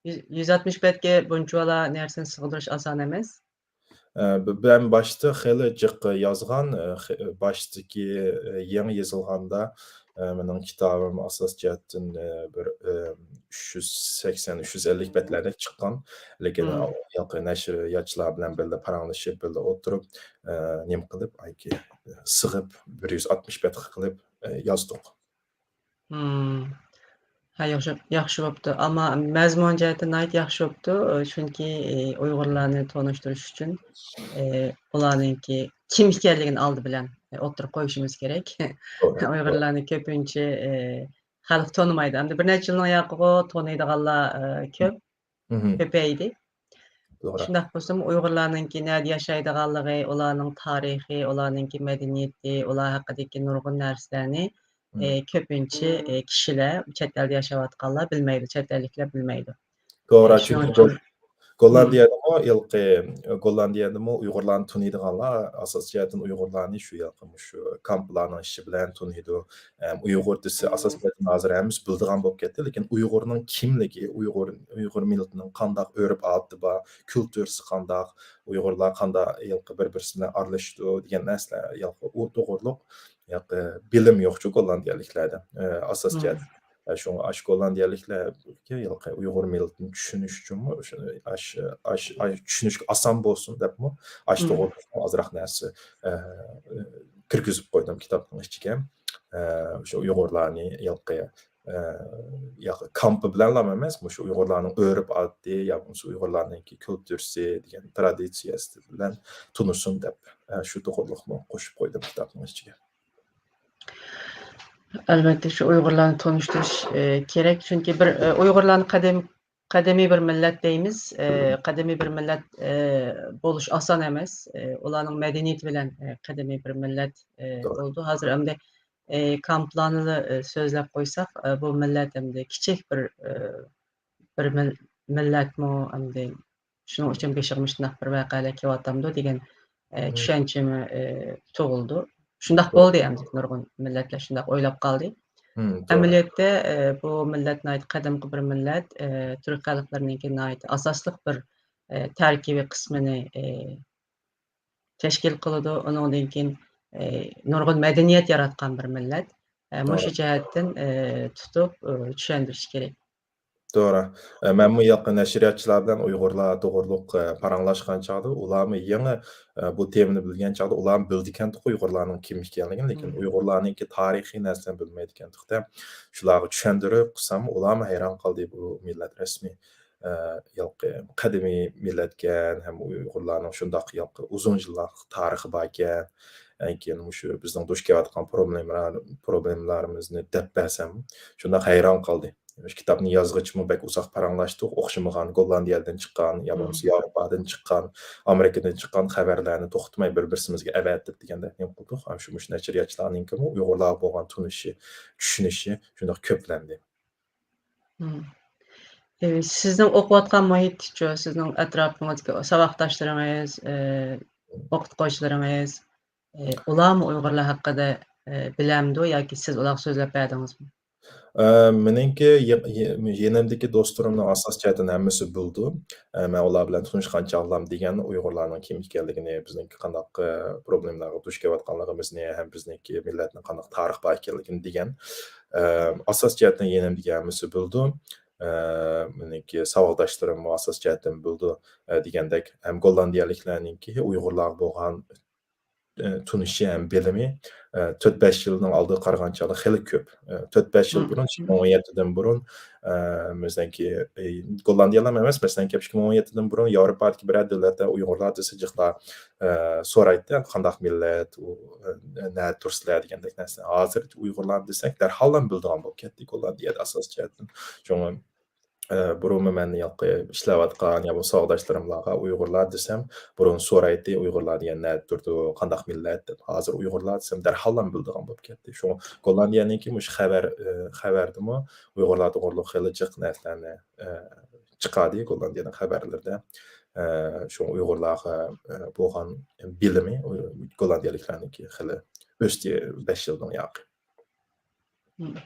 يۈز، يۈز ئاتمىش بەتكە بۇنچىۋالا نەرسىنى سىغدۇرۇش ئاسان ئەمەس. ئە، ب-، مەن باشتا خېلى جىق يازغان، ئە، خې-، باشتىكى، ئە، يېڭى يېزىلغاندا، ئە، مېنىڭ كىتابىم ئاساسىي جەھەتتىن، ئە، بىر، ئە، ئۈچ يۈز سەكسەن، ئۈچ يۈز ئەللىك بەتلەردەك چىققان. لېكىن مم. ھېلىقى نەشرىياتچىلار بىلەن بىللە پاراڭلىشىپ، بىللە ئولتۇرۇپ، ئە، نېمە قىلىپ، ئايكى، سىغىپ، بىر يۈز ئاتمىش بەت قىلىپ، ئە، يازدۇق. مم. ھە، ياخشى، ياخشى بوپتۇ. ئەمما مەزمۇن جەھەتتىن ناھايىتى ياخشى بوپتۇ. ئى، چۈنكى، ئى، ئۇيغۇرلارنى تونۇشتۇرۇش ئۈچۈن، ئى، ئۇلارنىڭكى كىم ئىكەنلىكىنى ئالدى بىلەن، ئى، ئوتتۇرىغا قويۇشىمىز كېرەك. توغرا، توغرا. ئۇيغۇرلارنى كۆپىنچە، ئى، خەلق تونۇمايدۇ. ئەمدى بىر نەچچە يىلنىڭ ياقىغۇ تونۇيدىغانلار، ئى، كۆپ. مھم. كۆپەيدى. توغرا. شۇنداق بولسىمۇ ئۇيغۇرلارنىڭكى نەدە ياشايدىغانلىقى، ئۇلارنىڭ تارىخى، ئۇلارنىڭكى مەدەنىيىتى، ئۇلار ھەققىدىكى نۇرغۇن نەرسىلەرنى، مم. ئى، كۆپىنچە، ئى، كىشىلەر، چەت ئەلدە ياشاۋاتقانلار بىلمەيدۇ، چەت ئەللىكلەر بىلمەيدۇ. توغرا، ئى، شۇنىڭ چۈنكى ئۈچۈن گول-، مم. گوللاندىيەدىمۇ ھېلىقى، گوللاندىيەدىمۇ ئۇيغۇرلارنى تونۇيدىغانلار، ئاساسىي جەھەتتىن ئۇيغۇرلارنى شۇ ھېلىقى مۇشۇ كامپلارنىڭ ئىچى بىلەن تونۇيدۇ. ئەم، ئۇيغۇر دېسە، مم. ئاساسىي جەھەتتىن ھازىر ھەممىسى بىلىدىغان بولۇپ كەتتى، لېكىن ئۇيغۇرنىڭ كىملىكى، ئۇيغۇر، ئۇيغۇر مىللىتىنىڭ قانداق ئۆرپ-ئادىتى بار، كۈلتۈرىسى قانداق، ئۇيغۇرلار قانداق ھېلىقى بىر-بىرسى بىلەن ئارىلىشىدۇ دېگەن نەرسىلەر، ھېلىقى ئۇ توغرۇلۇق ھېلىقى بىلىم يوقچۇ گوللاندىيەلىكلەردە، ئە، ئاساسىي مم. جەھەتتىن. ئە، شۇڭا ئاشۇ گوللاندىيەلىكلەرگە ھېلىقى ئۇيغۇر مىللىتىنى چۈشىنىش ئۈچۈنمۇ، شۇ، ئاش-، ئاش-، ئاش-، چۈشىنىشكە ئاسان بولسۇن دەپمۇ، ئاشۇ مم. توغرىلىقمۇ ئازراق نەرسە، ئە، كىرگۈزۈپ قويدۇم كىتابنىڭ ئىچىگە. ئە، شۇ ئۇيغۇرلارنى ھېلىقى، ئە، ياق، كامپى بىلەنلا ئەمەس، مۇشۇ ئۇيغۇرلارنىڭ ئۆرپ-ئادىتى يا بولمىسا ئۇيغۇرلارنىڭكى كۈلتۈرىسى دېگەن ترادىتسىيەسى بىلەن تونۇشسۇن دەپ، ئە، شۇ توغرۇلۇقمۇ قوشۇپ قويدۇم كىتابنىڭ ئىچىگە. ئەلۋەتتە، شۇ ئۇيغۇرلارنى تونۇشتۇرۇش، ئى، كېرەك. چۈنكى بىر، ئى، ئۇيغۇرلارنى قەدىم-، قەدىمىي بىر مىللەت دەيمىز. ئى، قەدىمىي بىر مىللەت، ئى، بولۇش ئاسان ئەمەس. ئى، ئۇلارنىڭ مەدەنىيىتى بىلەن، ئى، قەدىمىي بىر مىللەت، ئى، توغرا. بولىدۇ. ھازىر ئەمدى، ئى، كامپلارنىلا، ئى، سۆزلەپ قويساق، ئى، بۇ مىللەت ئەمدى كىچىك بىر، ئى، بىر مىل-، مىللەتمۇ ئەمدى شۇنىڭ ئۈچۈن بېشىغا مۇشۇنداق بىر ۋەقەلەر كېلىۋاتامدۇ دېگەن، ئە، مم. چۈشەنچىمۇ، ئە، تۇغۇلىدۇ. شۇنداق توغرا. بولدى ئەمدى، نۇرغۇن مىللەتلەر شۇنداق ئويلاپ قالدى. مم، توغرا. ئەمەلىيەتتە، ئە، بۇ مىللەت ناھايىتى قەدىمكى بىر مىللەت، ئە، تۈرك خەلقلىرىنىڭكى ناھايىتى ئاساسلىق بىر، ئە، تەركىبىي قىسمىنى، ئە، تەشكىل قىلىدۇ. ئۇنىڭدىن كېيىن، ئە، نۇرغۇن مەدەنىيەت ياراتقان بىر مىللەت. ئە، مۇشۇ توغرا. جەھەتتىن، ئە، تۇتۇپ، ئە، چۈشەندۈرۈش كېرەك. توغرا. ئە، مەنمۇ ياقى نەشرىياتچىلار بىلەن ئۇيغۇرلار توغرۇلۇق، ئە، پاراڭلاشقان چاغدا، ئۇلارمۇ يېڭى، ئە، بۇ تېمىنى بىلگەن چاغدا، ئۇلارمۇ بىلىدىكەنتۇق ئۇيغۇرلارنىڭ كىم ئىكەنلىكىنى، لېكىن مم. ئۇيغۇرلارنىڭكى تارىخىي نەرسىلەرنى بىلمەيدىكەنتۇق-دە. شۇلارغا چۈشەندۈرۈپ قىلسام، ئۇلارمۇ ھەيران قالدى، بۇ مىللەت رەسمىي، ئە، ياقى قەدىمىي مىللەتكەن ھەم ئۇيغۇرلارنىڭ شۇنداق ياقى ئۇزۇن يىللار تارىخى باركەن. ئەنكىيىن مۇشۇ بىزنىڭ دۇچ كېلىۋاتقان پروبلېمىلار-، پروبلېمىلىرىمىزنى دەپ بەرسەم، شۇنداق ھەيران قالدى. مۇشۇ كىتابنى يازغىچىمۇ بەك ئۇزاق پاراڭلاشتۇق. ئوخشىمىغان گوللاندىيەدىن چىققان يا بولمىسا مم. ياۋروپادىن چىققان، ئامېرىكىدىن چىققان خەۋەرلەرنى توختىماي بىر-بىرسىمىزگە ئەۋەتىپ دېگەندەك نېمە قىلدۇق. ھەم شۇ مۇشۇ نەشرىياتچىلارنىڭكىمۇ ئۇيغۇرلارغا بولغان تونۇشى، چۈشىنىشى شۇنداق كۆپلەندى. مم. ئى، سىزنىڭ ئوقۇۋاتقان مۇھىتچۇ، سىزنىڭ ئەتراپىڭىزدىكى ساۋاقداشلىرىڭىز، ئى، ئوقۇتقۇچىلىرىڭىز، ئى، ئۇلارمۇ ئۇيغۇرلار ھەققىدە، ئى، بىلەمدۇ ياكى سىز ئۇلارغا سۆزلەپ بەردىڭىزمۇ؟ ئە، مېنىڭكى يا-، يا-، يېنىمدىكى دوستلىرىمنىڭ ئاساسىي جەھەتتىن ھەممىسى بىلىدۇ. ئە، مەن ئۇلار بىلەن تونۇشقان چاغلام دېگەن ئۇيغۇرلارنىڭ كىم ئىكەنلىكىنى، بىزنىڭكى قانداق، ئە، پروبلېمىلارغا دۇچ كېلىۋاتقانلىقىمىزنى ھەم بىزنىڭكى مىللەتنىڭ قانداق تارىخى بار ئىكەنلىكىنى دېگەن. ئە، ئاساسىي جەھەتتىن يېنىمدىكى ھەممىسى بىلىدۇ. ئە، مېنىڭكى ساۋاقداشلىرىممۇ ئاساسىي جەھەتتىن بىلىدۇ، ئە، دېگەندەك. ھەم گوللاندىيەلىكلەرنىڭكى ئۇيغۇرلارغا بولغان ئە، تونۇشى ھەم بىلىمى، ئە، تۆت، بەش يىلنىڭ ئالدىغا قارىغان چاغدا خېلى كۆپ. ئە، تۆت، بەش يىل مم. بۇرۇن، مم. ئىككى مىڭ ئون يەتتىدىن بۇرۇن، ئە، بىزنىڭكى، ئى، گوللاندىيەلەرمۇ ئەمەس، مەسىلەن، كەپ ئىككى مىڭ ئون يەتتىدىن بۇرۇن ياۋروپادىكى بىرەر دۆلەتتە ئۇيغۇرلار دېسە جىقلا، ئە، سورايتتى، قانداق مىللەت، ئۇ، ئە، نەدە تۇرسىلەر دېگەندەك نەرسە. ھازىر ئۇيغۇرلار دېسەك، دەرھاللا بىلىدىغان بولۇپ كەتتى گوللاندىيەدە ئاساسىي جەھەتتىن. شۇڭا ئە، بۇرۇنمۇ مەن ھېلىقى ئىشلەۋاتقان يا بولمىسا ساۋاقداشلىرىملارغا ئۇيغۇرلار دېسەم، بۇرۇن سورايتتى، ئۇيغۇرلار دېگەن نەدە تۇرىدۇ، قانداق مىللەت دەپ. ھازىر ئۇيغۇرلار دېسەم، دەرھاللا بىلىدىغان بولۇپ كەتتى. شۇڭا گوللاندىيەنىڭكى مۇشۇ خەۋەر، ئە، خەۋەردىمۇ ئۇيغۇرلار توغرۇلۇق خېلى جىق نەرسىلەرنى، ئە، چىقاردى گوللاندىيەنىڭ خەۋەرلىرىدە. ئە، شۇڭا ئۇيغۇرلارغا، ئە، بولغان بىلىمى، ئۇ، گوللاندىيەلىكلەرنىڭكى خېلى ئۆستى بەش يىلدىن ياقى. مم.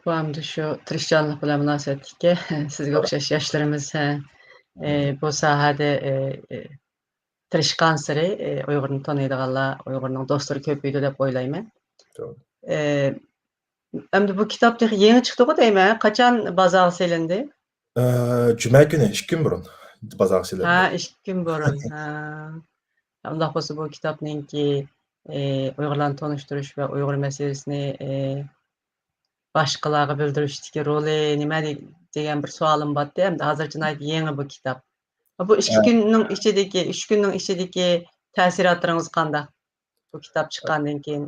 بۇ ئەمدى شۇ تىرىشچانلىق بىلەن مۇناسىۋەتلىك. سىزگە توغرا. ئوخشاش ياشلىرىمىز، ھە، ئى، مم. بۇ ساھەدە، ئى، ئى، تىرىشقانسېرى، ئى، ئۇيغۇرنى تونۇيدىغانلار، ئۇيغۇرنىڭ دوستلىرى كۆپىيىدۇ دەپ ئويلايمەن. توغرا. ئى، ئەمدى بۇ كىتاب تېخى يېڭى چىقتىغۇ دەيمەن. قاچان بازارغا سېلىندى؟ ئە، جۈمە كۈنى، ئىككى كۈن بۇرۇن بازارغا سېلىندى. ھە، ئىككى كۈن بۇرۇن. ھە. ئۇنداق بولسا بۇ كىتابنىڭكى، ئى، ئۇيغۇرلارنى تونۇشتۇرۇش ۋە ئۇيغۇر مەسىلىسىنى، ئى، باشقىلارغا بىلدۈرۈشتىكى رولى نېمە دېگەن بىر سوئالىم بارتتى. ئەمدى ھازىرچە ناھايىتى يېڭى بۇ كىتاب. بۇ ئىككى ھە. كۈننىڭ ئىچىدىكى، ئۈچ كۈننىڭ ئىچىدىكى تەسىراتلىرىڭىز قانداق؟ بۇ كىتاب چىققاندىن كېيىن.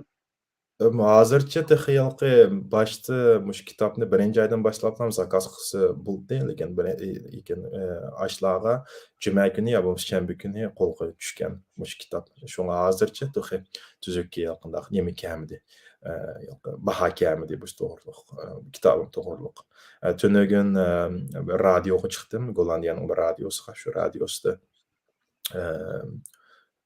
ئەم، ھازىرچە تېخى ھېلىقى باشتا مۇشۇ كىتابنى بىرىنچى ئايدىن باشلاپلا زاكاز قىلسا بولدى، لېكىن بىر-، لېكىن، ئە، ئاشلارغا جۈمە كۈنى يا بولمىسا شەنبە كۈنى قولغا چۈشكەن مۇشۇ كىتاب. شۇڭا ھازىرچە تېخى تۈزۈك ياقىنداق نېمە كەلمىدى، ئە، باھا كەلمىدى بۇ توغرۇلۇق، ئە، كىتابىم توغرۇلۇق. ئە، تۈنۈگۈن، ئە، رادىيوغا چىقتىم، گوللاندىيەنىڭ بىر رادىيوسىغا، شۇ رادىيوسىدا ئە،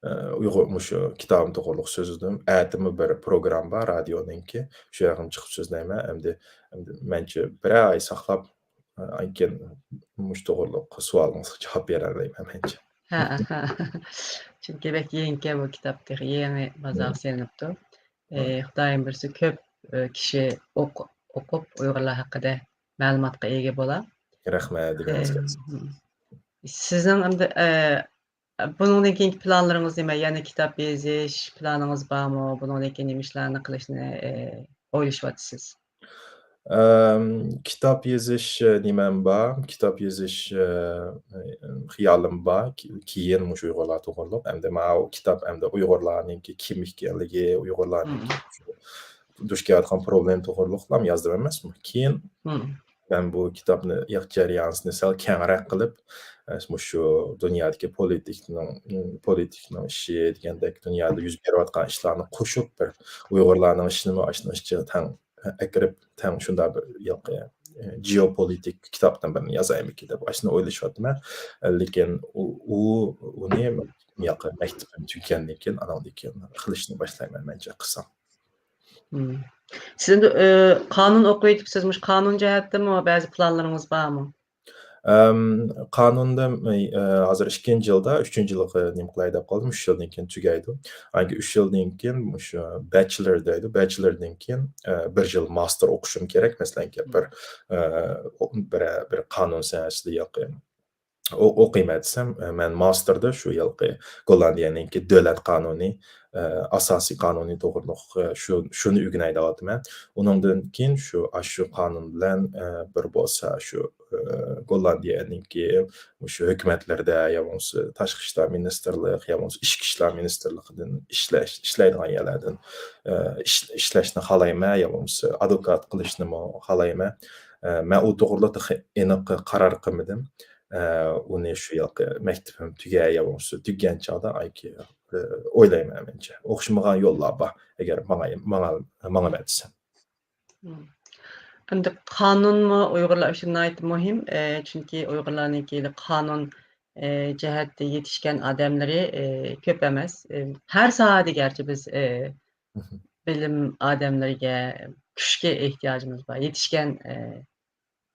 ئە، ئۇيغۇر مۇشۇ كىتابىم توغرۇلۇق سۆزلىدىم. ئەتىمۇ بىر پروگرامما بار رادىيونىڭكى. شۇ يەرگىمۇ چىقىپ سۆزلەيمەن. ئەمدى، ئەمدى مەنچە بىرەر ئاي ساقلاپ، ئاندىن كېيىن مۇشۇ توغرۇلۇق سوئالىڭىزغا جاۋاب بېرەلەيمەن مەنچە. ھە، ھە. چۈنكى بەك يېڭىكەن بۇ كىتاب، تېخى يېڭى بازارغا سېلىنىپتۇ. ئە، خۇدايىم بۇيرۇسا كۆپ، ئە، كىشى ئوق-، ئوقۇپ ئۇيغۇرلار ھەققىدە مەلۇماتقا ئىگە بولا. رەھمەت، ئە، دېگىنىڭىزگە. سىزنىڭ ئەمدى، ئە، بۇنىڭدىن كېيىنكى پىلانلىرىڭىز نېمە؟ يەنە كىتاب يېزىش پىلانىڭىز بارمۇ؟ بۇنىڭدىن كېيىن نېمە ئىشلارنى قىلىشنى، ئى، ئويلىشىۋاتىسىز؟ ئەم، كىتاب يېزىش، ئى، نېمەم بار؟ كىتاب يېزىش، ئى، خىيالىم بار. كى-، كېيىن مۇشۇ ئۇيغۇرلار توغرۇلۇق. ئەمدى ماۋۇ كىتاب ئەمدى ئۇيغۇرلارنىڭكى كىم ئىكەنلىكى، ئۇيغۇرلارنىڭكى دۇچ كېلىۋاتقان پروبلېما توغرۇلۇقلام يازدىم ئەمەسمۇ؟ كېيىن مەن بۇ كىتابنى ياق جەريانىنى سەل كەڭرەك قىلىپ، ئە، مۇشۇ دۇنيادىكى پولىتىكنىڭ، پولىتىكنىڭ ئىشى دېگەندەك، دۇنيادا يۈز بېرىۋاتقان ئىشلارنى قوشۇپ، بىر ئۇيغۇرلارنىڭ ئىشىنىمۇ ئاشۇنىڭ ئىچىگە تەڭ ئەكىرىپ، تەڭ شۇنداق بىر ياقى، ئە، جېئوپولىتىك كىتابتىن بىرنى يازايمىكىن دەپ ئاشۇنى ئويلىشىۋاتىمەن. لېكىن ئۇ، ئۇ، ئۇنى ياقى مەكتىپىم تۈگىگەندىن كېيىن، ئاناندىن كېيىن قىلىشنى باشلايمەن مەنچە قىلسام. مم. سىز ئەمدى، ئى، قانۇن ئوقۇۋېتىپسىز، مۇشۇ قانۇن جەھەتتىمۇ بەزى پىلانلىرىڭىز بارمۇ؟ ئەم، قانۇندا، ئى، ھازىر ئىككىنچى يىلدا، ئۈچىنچى يىلغا نېمە قىلاي دەپ قالدىم، ئۈچ يىلدىن كېيىن تۈگەيدۇ. ئاندىن كېيىن ئۈچ يىلدىن كېيىن مۇشۇ بەچلېردە، بەچلېردىن كېيىن، ئە، بىر يىل ماستېر ئوقۇشۇم كېرەك. مەسىلەن، بىر، ئە، بىر، بىر قانۇن ساھەسىدە ياقى ئو-، ئوقۇيمەن دېسەم، مەن ماستېردا شۇ ھېلىقى گوللاندىيەنىڭكى دۆلەت قانۇنى، ئە، ئاساسىي قانۇنى توغرۇلۇق، ئە، شۇ، شۇنى ئۆگىنەي دەۋاتىمەن. ئۇنىڭدىن كېيىن شۇ، ئاشۇ قانۇن بىلەن، ئە، بىر بولسا شۇ، ئە، گوللاندىيەنىڭكى مۇشۇ ھۆكۈمەتلىرىدە يا بولمىسا تاشقى ئىشلار مىنىستىرلىق يا بولمىسا ئىچكى ئىشلار مىنىستىرلىقىدىن ئىشلەش، ئىشلەيدىغان يەرلەردىن، ئە، ئىش-، ئىشلەشنى خالايمەن يا بولمىسا ئادۋوكات قىلىشنىمۇ خالايمەن. ئە، مەن ئۇ توغرىلىق تېخى ئېنىق قارار قىلمىدىم. ئە، ئۇنى شۇ ياقى مەكتىپىم تۈگەي يا بولمىسا تۈگىگەن چاغدا ئايكى، ئە، ئويلايمەن مەنچە. ئوخشىمىغان يوللار بار، ئەگەر ماڭاي-، ماڭا-، ماڭىمەن دېسەم. مم. ئەمدى قانۇنمۇ ئۇيغۇرلار ئۈچۈن ناھايىتى مۇھىم. ئە، چۈنكى ئۇيغۇرلارنىڭكى قانۇن، ئە، جەھەتتە يېتىشكەن ئادەملىرى، ئە، كۆپ ئەمەس. ئە، ھەر ساھەدە گەرچە بىز، ئە، بىلىم ئادەملىرىگە، كۈچكە ئېھتىياجىمىز بار. يېتىشكەن، ئە،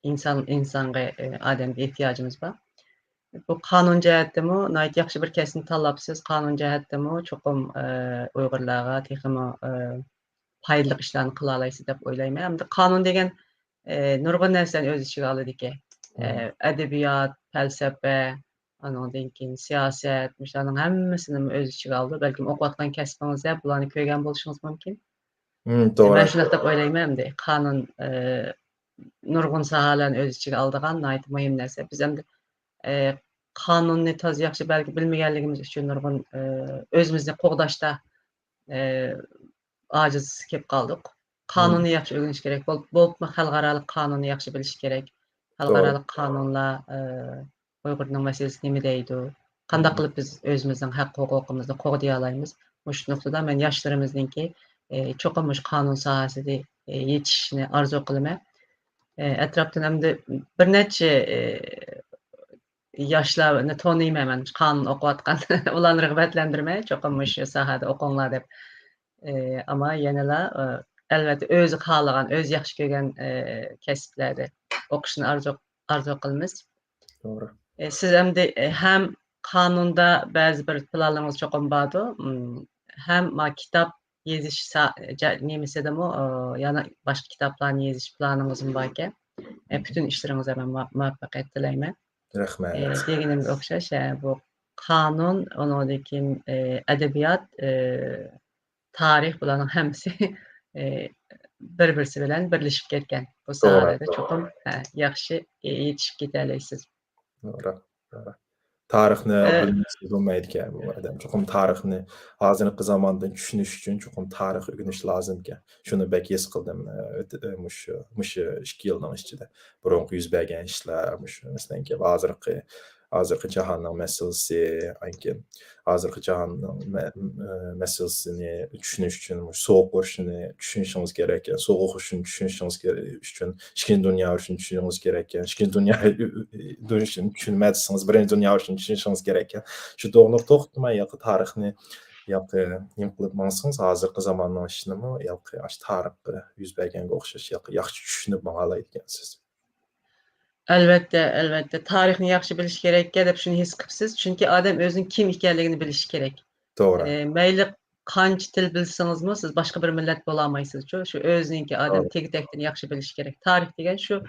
ئىنسان، ئىنسانغا، ئە، ئادەمگە ئېھتىياجىمىز بار. بۇ قانۇن جەھەتتىمۇ ناھايىتى ياخشى بىر كەسىپنى تاللاپسىز. قانۇن جەھەتتىمۇ چوقۇم، ئە، ئۇيغۇرلارغا تېخىمۇ، ئە، پايدىلىق ئىشلارنى قىلالايسىز دەپ ئويلايمەن. ئەمدى قانۇن دېگەن، ئە، نۇرغۇن نەرسىلەرنى ئۆز ئىچىگە ئالىدىكەن. ئە، ئەدەبىيات، پەلسەپە، ئانىڭدىن كېيىن سىياسەت، مۇشۇلارنىڭ ھەممىسىنىمۇ ئۆز ئىچىگە ئالىدۇ. بەلكىم ئوقۇۋاتقان كەسپىڭىزدە بۇلارنى كۆرگەن بولۇشىڭىز مۇمكىن. مم، توغرا. مەن شۇنداق دەپ ئويلايمەن ئەمدى. قانۇن، ئە، نۇرغۇن ساھەلەرنى ئۆز ئىچىگە ئالىدىغان ناھايىتى مۇھىم نەرسە. بىز ئەمدى، ئە، قانۇننى تازا ياخشى بەلكى بىلمىگەنلىكىمىز ئۈچۈن نۇرغۇن، ئە، ئۆزىمىزنى قوغداشتا، ئە، ئاجىز كېلىپ قالدۇق. مم. قانۇننى ياخشى ئۆگىنىش كېرەك. بول-، بولۇپمۇ خەلقئارالىق قانۇننى ياخشى بىلىش كېرەك. توغرا. خەلقئارالىق قانۇنلار، ئە، ئۇيغۇرنىڭ مەسىلىسى نېمە دەيدۇ؟ قانداق قىلىپ بىز ئۆزىمىزنىڭ ھەق ھوقۇقىمىزنى قوغدىيالايمىز؟ مۇشۇ نۇقتىدا مەن ياشلىرىمىزنىڭكى، ئى، چوقۇم مۇشۇ قانۇن ساھەسىدە، ئى، يېتىشىشىنى ئارزۇ قىلىمەن. ئى، ئەتراپتىن ئەمدى بىر نەچچە، ئى، ياشلارنى تونۇيمەن مەن، قانۇن ئوقۇۋاتقان. ئۇلارنى رىغبەتلەندۈرمەي، چوقۇم مۇشۇ ساھەدە ئوقۇڭلار دەپ. ئى، ئەمما يەنىلا، ئى، ئەلۋەتتە ئۆزى خالىغان، ئۆزى ياخشى كۆرگەن، ئى، كەسىپلەردە ئوقۇشنى ئارزۇ، ئارزۇ قىلىمىز. توغرا. ئى، سىز ئەمدى، ئى، ھەم قانۇندا بەزى بىر پىلانلىرىڭىز چوقۇم باردۇ، ئىم، ھەم ما كىتاب يېزىش سا-، جە-، نېمىسىدىمۇ، ئى، يەنە باشقا كىتابلارنى يېزىش پىلانىڭىزمۇ باركەن. ئى، پۈتۈن ئىشلىرىڭىزغا مەن مۇ-، مۇۋەپپەقىيەت تىلەيمەن. رەھمەت. ئى، دېگىنىمگە ئوخشاش، ئە، بۇ قانۇن، ئۇنىڭدىن كېيىن، ئى، ئەدەبىيات، ئى، تارىخ، بۇلارنىڭ ھەممىسى، ئى، بىر-بىرسى بىلەن بىرلىشىپ كەتكەن. بۇ توغرا، ساھەلەردە توغرا. چوقۇم، ھە، ياخشى، ئى، يېتىشىپ كېتەلەيسىز. توغرا، توغرا. تارىخنى بىلمىسە بولمايدىكەن بۇ ئادەم. چوقۇم تارىخنى ھازىرقى زاماندىن چۈشىنىش ئۈچۈن چوقۇم تارىخ ئۆگىنىش لازىمكەن. شۇنى بەك ھېس قىلدىم، ئە، ئۆت-، ئە، مۇشۇ، مۇشۇ ئىككى يىلنىڭ ئىچىدە. بۇرۇنقى يۈز بەرگەن ئىشلار، مۇشۇ، مەسىلەنكى، ھازىرقى، ھازىرقى جاھاننىڭ مەسىلىسى، ئاندىن كېيىن ھازىرقى جاھاننىڭ مە-، ئە، مەسىلىسىنى چۈشىنىش ئۈچۈن مۇشۇ سوغۇق ئۇرۇشىنى چۈشىنىشىڭىز كېرەك. سوغۇق ئۇرۇشىنى چۈشىنىشىڭىز كېرەك، ئۈچۈن ئىككىنچى دۇنيا ئۇرۇشىنى چۈشىنىشىڭىز كېرەك. ئىككىنچى دۇنيا ئۇرۇشىنى چۈشىنمەي دېسىڭىز، بىرىنچى دۇنيا ئۇرۇشىنى چۈشىنىشىڭىز كېرەك. شۇ توغرىلىق توختىماي ياقى تارىخنى ياقى نېمە قىلىپ ماڭسىڭىز، ھازىرقى زاماننىڭ ئىشىنىمۇ ياقى ئاشۇ تارىخقا يۈز بەرگەنگە ئوخشاش ياقى ياخشى چۈشىنىپ ماڭالايدىكەنسىز. ئەلۋەتتە، ئەلۋەتتە. تارىخنى ياخشى بىلىش كېرەككەن دەپ شۇنى ھېس قىپسىز. چۈنكى ئادەم ئۆزىنىڭ كىم ئىكەنلىكىنى بىلىشى كېرەك. توغرا. ئە، مەيلى قانچە تىل بىلسىڭىزمۇ، سىز باشقا بىر مىللەت بولالمايسىز. شۇ، شۇ ئۆزىنىڭكى ئادەم توغرا. تېگى-تەكتىنى ياخشى بىلىشى كېرەك. تارىخ دېگەن شۇ،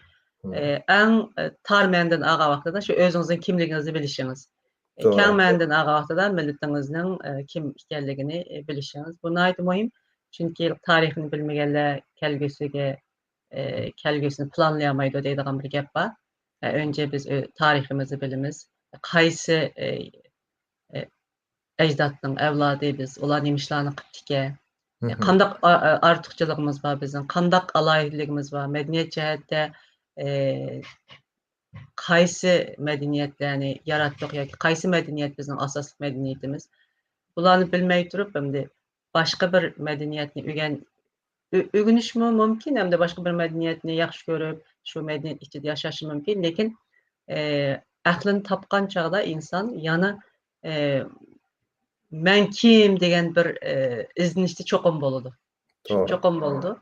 مم. ئە، ئەڭ، ئە، تار مەنىدىن ئالغان ۋاقتىدا شۇ ئۆزىڭىزنىڭ كىملىكىڭىزنى بىلىشىڭىز. ئە، توغرا. كەڭ مەنىدىن ئالغان ۋاقتىدا مىللىتىڭىزنىڭ، ئە، كىم ئىكەنلىكىنى، ئە، بىلىشىڭىز. بۇ ناھايىتى مۇھىم. چۈنكى تارىخنى بىلمىگەنلەر كەلگۈسىگە، ئە، كەلگۈسىنى پىلانلىيالمايدۇ دەيدىغان بىر گەپ بار. ئە، ئەنجە بىز ئۆ-، تارىخىمىزنى بىلىمىز. قايسى، ئە، ئە، ئەجدادنىڭ ئەۋلادى بىز، ئۇلار نېمە ئىشلارنى قىپتىكەن؟ مم. قانداق ئا-، ئا-، ئارتۇقچىلىقىمىز بار بىزنىڭ؟ قانداق ئالاھىدىلىكىمىز بار؟ مەدەنىيەت جەھەتتە، ئە، قايسى مەدەنىيەتلەرنى ياراتتۇق ياكى قايسى مەدەنىيەت بىزنىڭ ئاساسلىق مەدەنىيىتىمىز؟ بۇلارنى بىلمەي تۇرۇپ، ئەمدى باشقا بىر مەدەنىيەتنى ئۆگەن-، ئۆ-، ئۆگىنىشمۇ مۇمكىن، ھەمدە باشقا بىر مەدەنىيەتنى ياخشى كۆرۈپ، شۇ مەدەنىيەت ئىچىدە ياشاشمۇ مۇمكىن. لېكىن، ئە، ئەقلىنى تاپقان چاغدا ئىنسان يەنە، ئە، مەن كىم دېگەن بىر، ئە، ئىزدىنىشتە چوقۇم بولىدۇ. توغرا. چوقۇم بولىدۇ.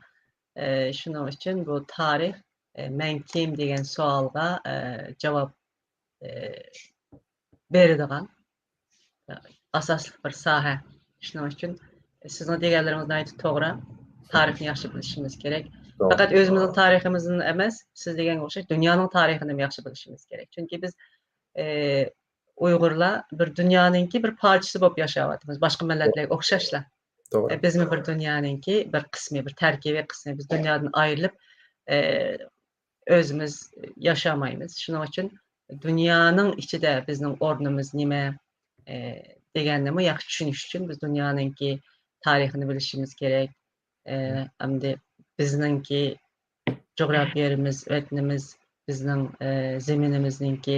ئە، شۇنىڭ ئۈچۈن بۇ تارىخ، ئە، مەن كىم دېگەن سوئالغا، ئە، جاۋاب، ئە، بېرىدىغان ئاساسلىق بىر ساھە. شۇنىڭ ئۈچۈن سىزنىڭ دېگەنلىرىڭىز ناھايىتى توغرا. تارىخنى ياخشى بىلىشىمىز كېرەك. توغرا. پەقەت ئۆزىمىزنىڭ تارىخىمىزنى ئەمەس، سىز دېگەنگە ئوخشاش دۇنيانىڭ تارىخىنى ياخشى بىلىشىمىز كېرەك. چۈنكى بىز، ئى، ئۇيغۇرلار بىر دۇنيانىڭكى بىر پارچىسى بولۇپ ياشاۋاتىمىز. باشقا مىللەتلەرگە ئوخشاشلا. توغرا. ئى، بىزمۇ بىر دۇنيانىڭكى بىر قىسمى، بىر تەركىبىي قىسمى. بىز دۇنيادىن ئايرىلىپ، ئى، ئۆزىمىز ياشامايمىز. شۇنىڭ ئۈچۈن دۇنيانىڭ ئىچىدە بىزنىڭ ئورنىمىز نېمە، ئى، دېگەننىمۇ ياخشى چۈشىنىش ئۈچۈن بىز دۇنيانىڭكى تارىخىنى بىلىشىمىز كېرەك. ئى، ئەمدى بىزنىڭكى جۇغراپىيە يېرىمىز، ۋەتىنىمىز، بىزنىڭ، ئى، زېمىنىمىزنىڭكى،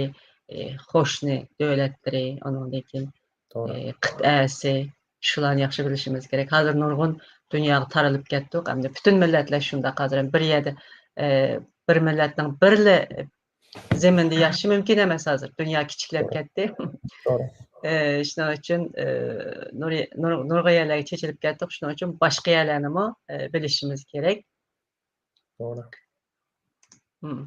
ئى، قوشنا دۆلەتلىرى، ئۇنىڭدىن كېيىن، توغرا. ئى، قىتئەسى، شۇلارنى ياخشى بىلىشىمىز كېرەك. ھازىر نۇرغۇن دۇنياغا تارىلىپ كەتتۇق. ئەمدى پۈتۈن مىللەتلەر شۇنداق. ھازىر بىر يەردە، ئى، بىر مىللەتنىڭ بىرلا زېمىندا ياشىشى مۇمكىن ئەمەس ھازىر. دۇنيا كىچىكلەپ توغرا. كەتتى. توغرا. ئى، شۇنىڭ ئۈچۈن، ئى، نۇر-، نۇر-، نۇرغۇن يەرلەرگە چېچىلىپ كەتتۇق. شۇنىڭ ئۈچۈن باشقا يەرلەرنىمۇ، ئى، بىلىشىمىز كېرەك. توغرا. مم.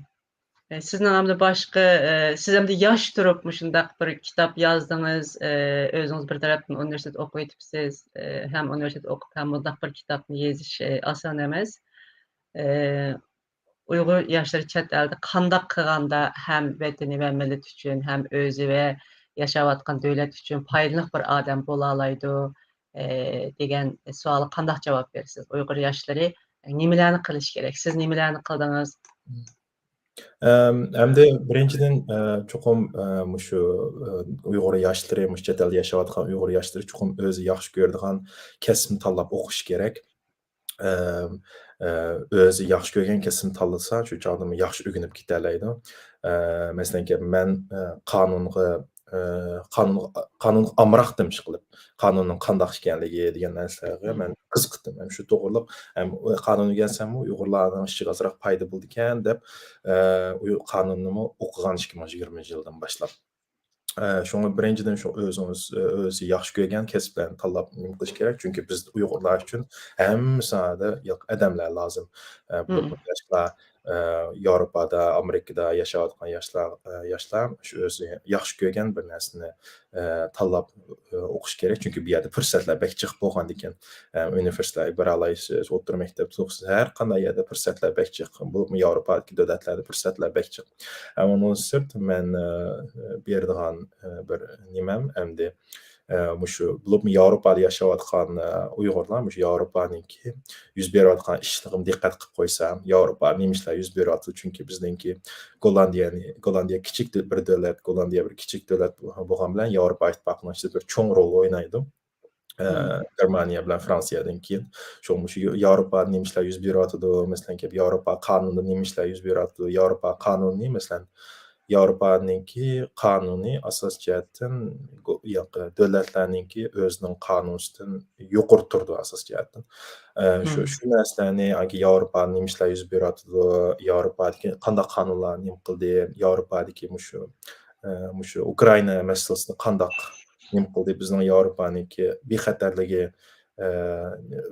ئى، سىزنىڭ ئەمدى باشقا، ئى، سىز ئەمدى ياش تۇرۇپ مۇشۇنداق بىر كىتاب يازدىڭىز، ئى، ئۆزىڭىز بىر تەرەپتىن ئۇنىۋېرسىتېت ئوقۇۋېتىپسىز، ئى، ھەم ئۇنىۋېرسىتېت ئوقۇپ ھەم مۇنداق بىر كىتابنى يېزىش، ئى، ئاسان ئەمەس. ئى، ئۇيغۇر ياشلىرى چەت ئەلدە قانداق قىلغاندا ھەم ۋەتىنى ۋە مىللىتى ئۈچۈن، ھەم ئۆزى ۋە ياشاۋاتقان دۆلەت ئۈچۈن پايدىلىق بىر ئادەم بولالايدۇ، ئى، دېگەن سوئالغا قانداق جاۋاب بېرىسىز؟ ئۇيغۇر ياشلىرى نېمىلەرنى قىلىشى كېرەك؟ سىز نېمىلەرنى قىلدىڭىز؟ ئەم، ئەمدى بىرىنچىدىن، ئە، چوقۇم، ئە، مۇشۇ، ئە، ئۇيغۇر ياشلىرى، مۇشۇ چەت ئەلدە ياشاۋاتقان ئۇيغۇر ياشلىرى چوقۇم ئۆزى ياخشى كۆرىدىغان كەسىپنى تاللاپ ئوقۇشى كېرەك. ئەم، ئە، ئۆزى ياخشى كۆرگەن كەسپىنى تاللىسا، شۇ چاغدىمۇ ياخشى ئۆگىنىپ كېتەلەيدۇ. ئە، مەسىلەنكى، مەن، ئە، قانۇنغا، ئە، قانۇنغا، قانۇنغا ئامراقتىم، ئىشقىلىپ، قانۇننىڭ قانداق ئىكەنلىكى دېگەن نەرسىلەرگە مەن قىزىقتىم. ھەم شۇ توغرىلىق، ھەم قانۇن ئۆگەنسەممۇ ئۇيغۇرلارنىڭ ئىشىغا ئازراق پايدا بولىدىكەن دەپ، ئە، ئۇ قانۇننىمۇ ئوقۇغان ئىككى مىڭ يىگىرمىنچى يىلدىن باشلاپ. ئە، شۇڭا بىرىنچىدىن، شۇ ئۆزىڭىز، ئۆزى ياخشى كۆرگەن كەسىپلەرنى تاللاپ نېمە قىلىش كېرەك. چۈنكى بىز ئۇيغۇرلار ئۈچۈن ھەممە ساھەدە ياق-، ئادەملەر لازىم. ئە، بۇ مم. ياشلار، ئە، ياۋروپادا، ئامېرىكىدا ياشاۋاتقان ياشلار، ئە، ياشلار شۇ ئۆزى ياخشى كۆرگەن بىر نەرسىنى، ئە، تاللاپ، ئە، ئوقۇش كېرەك. چۈنكى بۇ يەردە پۇرسەتلەر بەك جىق بولغاندىكىن، ئە، ئۇنىۋېرسىتېتلارغا بارالايسىز، ئوتتۇرا مەكتەپتە ئوقۇسىز، ھەر قانداق يەردە پۇرسەتلەر بەك جىق. بولۇپمۇ ياۋروپادىكى دۆلەتلەردە پۇرسەتلەر بەك جىق. ئە، ئۇنىڭدىن سىرت مەن، ئە، بېرىدىغان، ئە، بىر نېمەم ئەمدى، ئە، مۇشۇ، بولۇپمۇ ياۋروپادا ياشاۋاتقان، ئە، ئۇيغۇرلار مۇشۇ ياۋروپانىڭكى يۈز بېرىۋاتقان ئىشلىرىغىمۇ دىققەت قىلىپ قويسا، ياۋروپا نېمە ئىشلار يۈز بېرىۋاتىدۇ؟ چۈنكى بىزنىڭكى گوللاندىيەنى، گوللاندىيە كىچىك دۆ-، بىر دۆلەت، گوللاندىيە بىر كىچىك دۆلەت بولغان بىلەن ياۋروپا ئىتتىپاقىنىڭ ئىچىدە بىر چوڭ رول ئوينايدۇ. ئە، مم. گېرمانىيە بىلەن فرانسىيەدىن كېيىن. شۇڭا مۇشۇ يا-، ياۋروپادا نېمە ئىشلار يۈز بېرىۋاتىدۇ؟ مەسىلەن، كېلىپ ياۋروپا قانۇنىدا نېمە ئىشلار يۈز بېرىۋاتىدۇ؟ ياۋروپا قانۇنى، مەسىلەن، ياۋروپانىڭكى قانۇنى ئاساسىي جەھەتتىن گو-، ياق-، دۆلەتلەرنىڭكى ئۆزىنىڭ قانۇنىدىن يۇقىرى تۇرىدۇ ئاساسىي جەھەتتىن. ئە، شۇ، مم. شۇ نەرسىلەرنى، ئاكى ياۋروپادا نېمە ئىشلار يۈز بېرىۋاتىدۇ؟ ياۋروپادىكى قانداق قانۇنلار نېمە قىلدى؟ ياۋروپادىكى مۇشۇ، ئە، مۇشۇ ئۇكرائىنا مەسىلىسىنى قانداق نېمە قىلدى؟ بىزنىڭ ياۋروپانىڭكى بىخەتەرلىكى، ئە،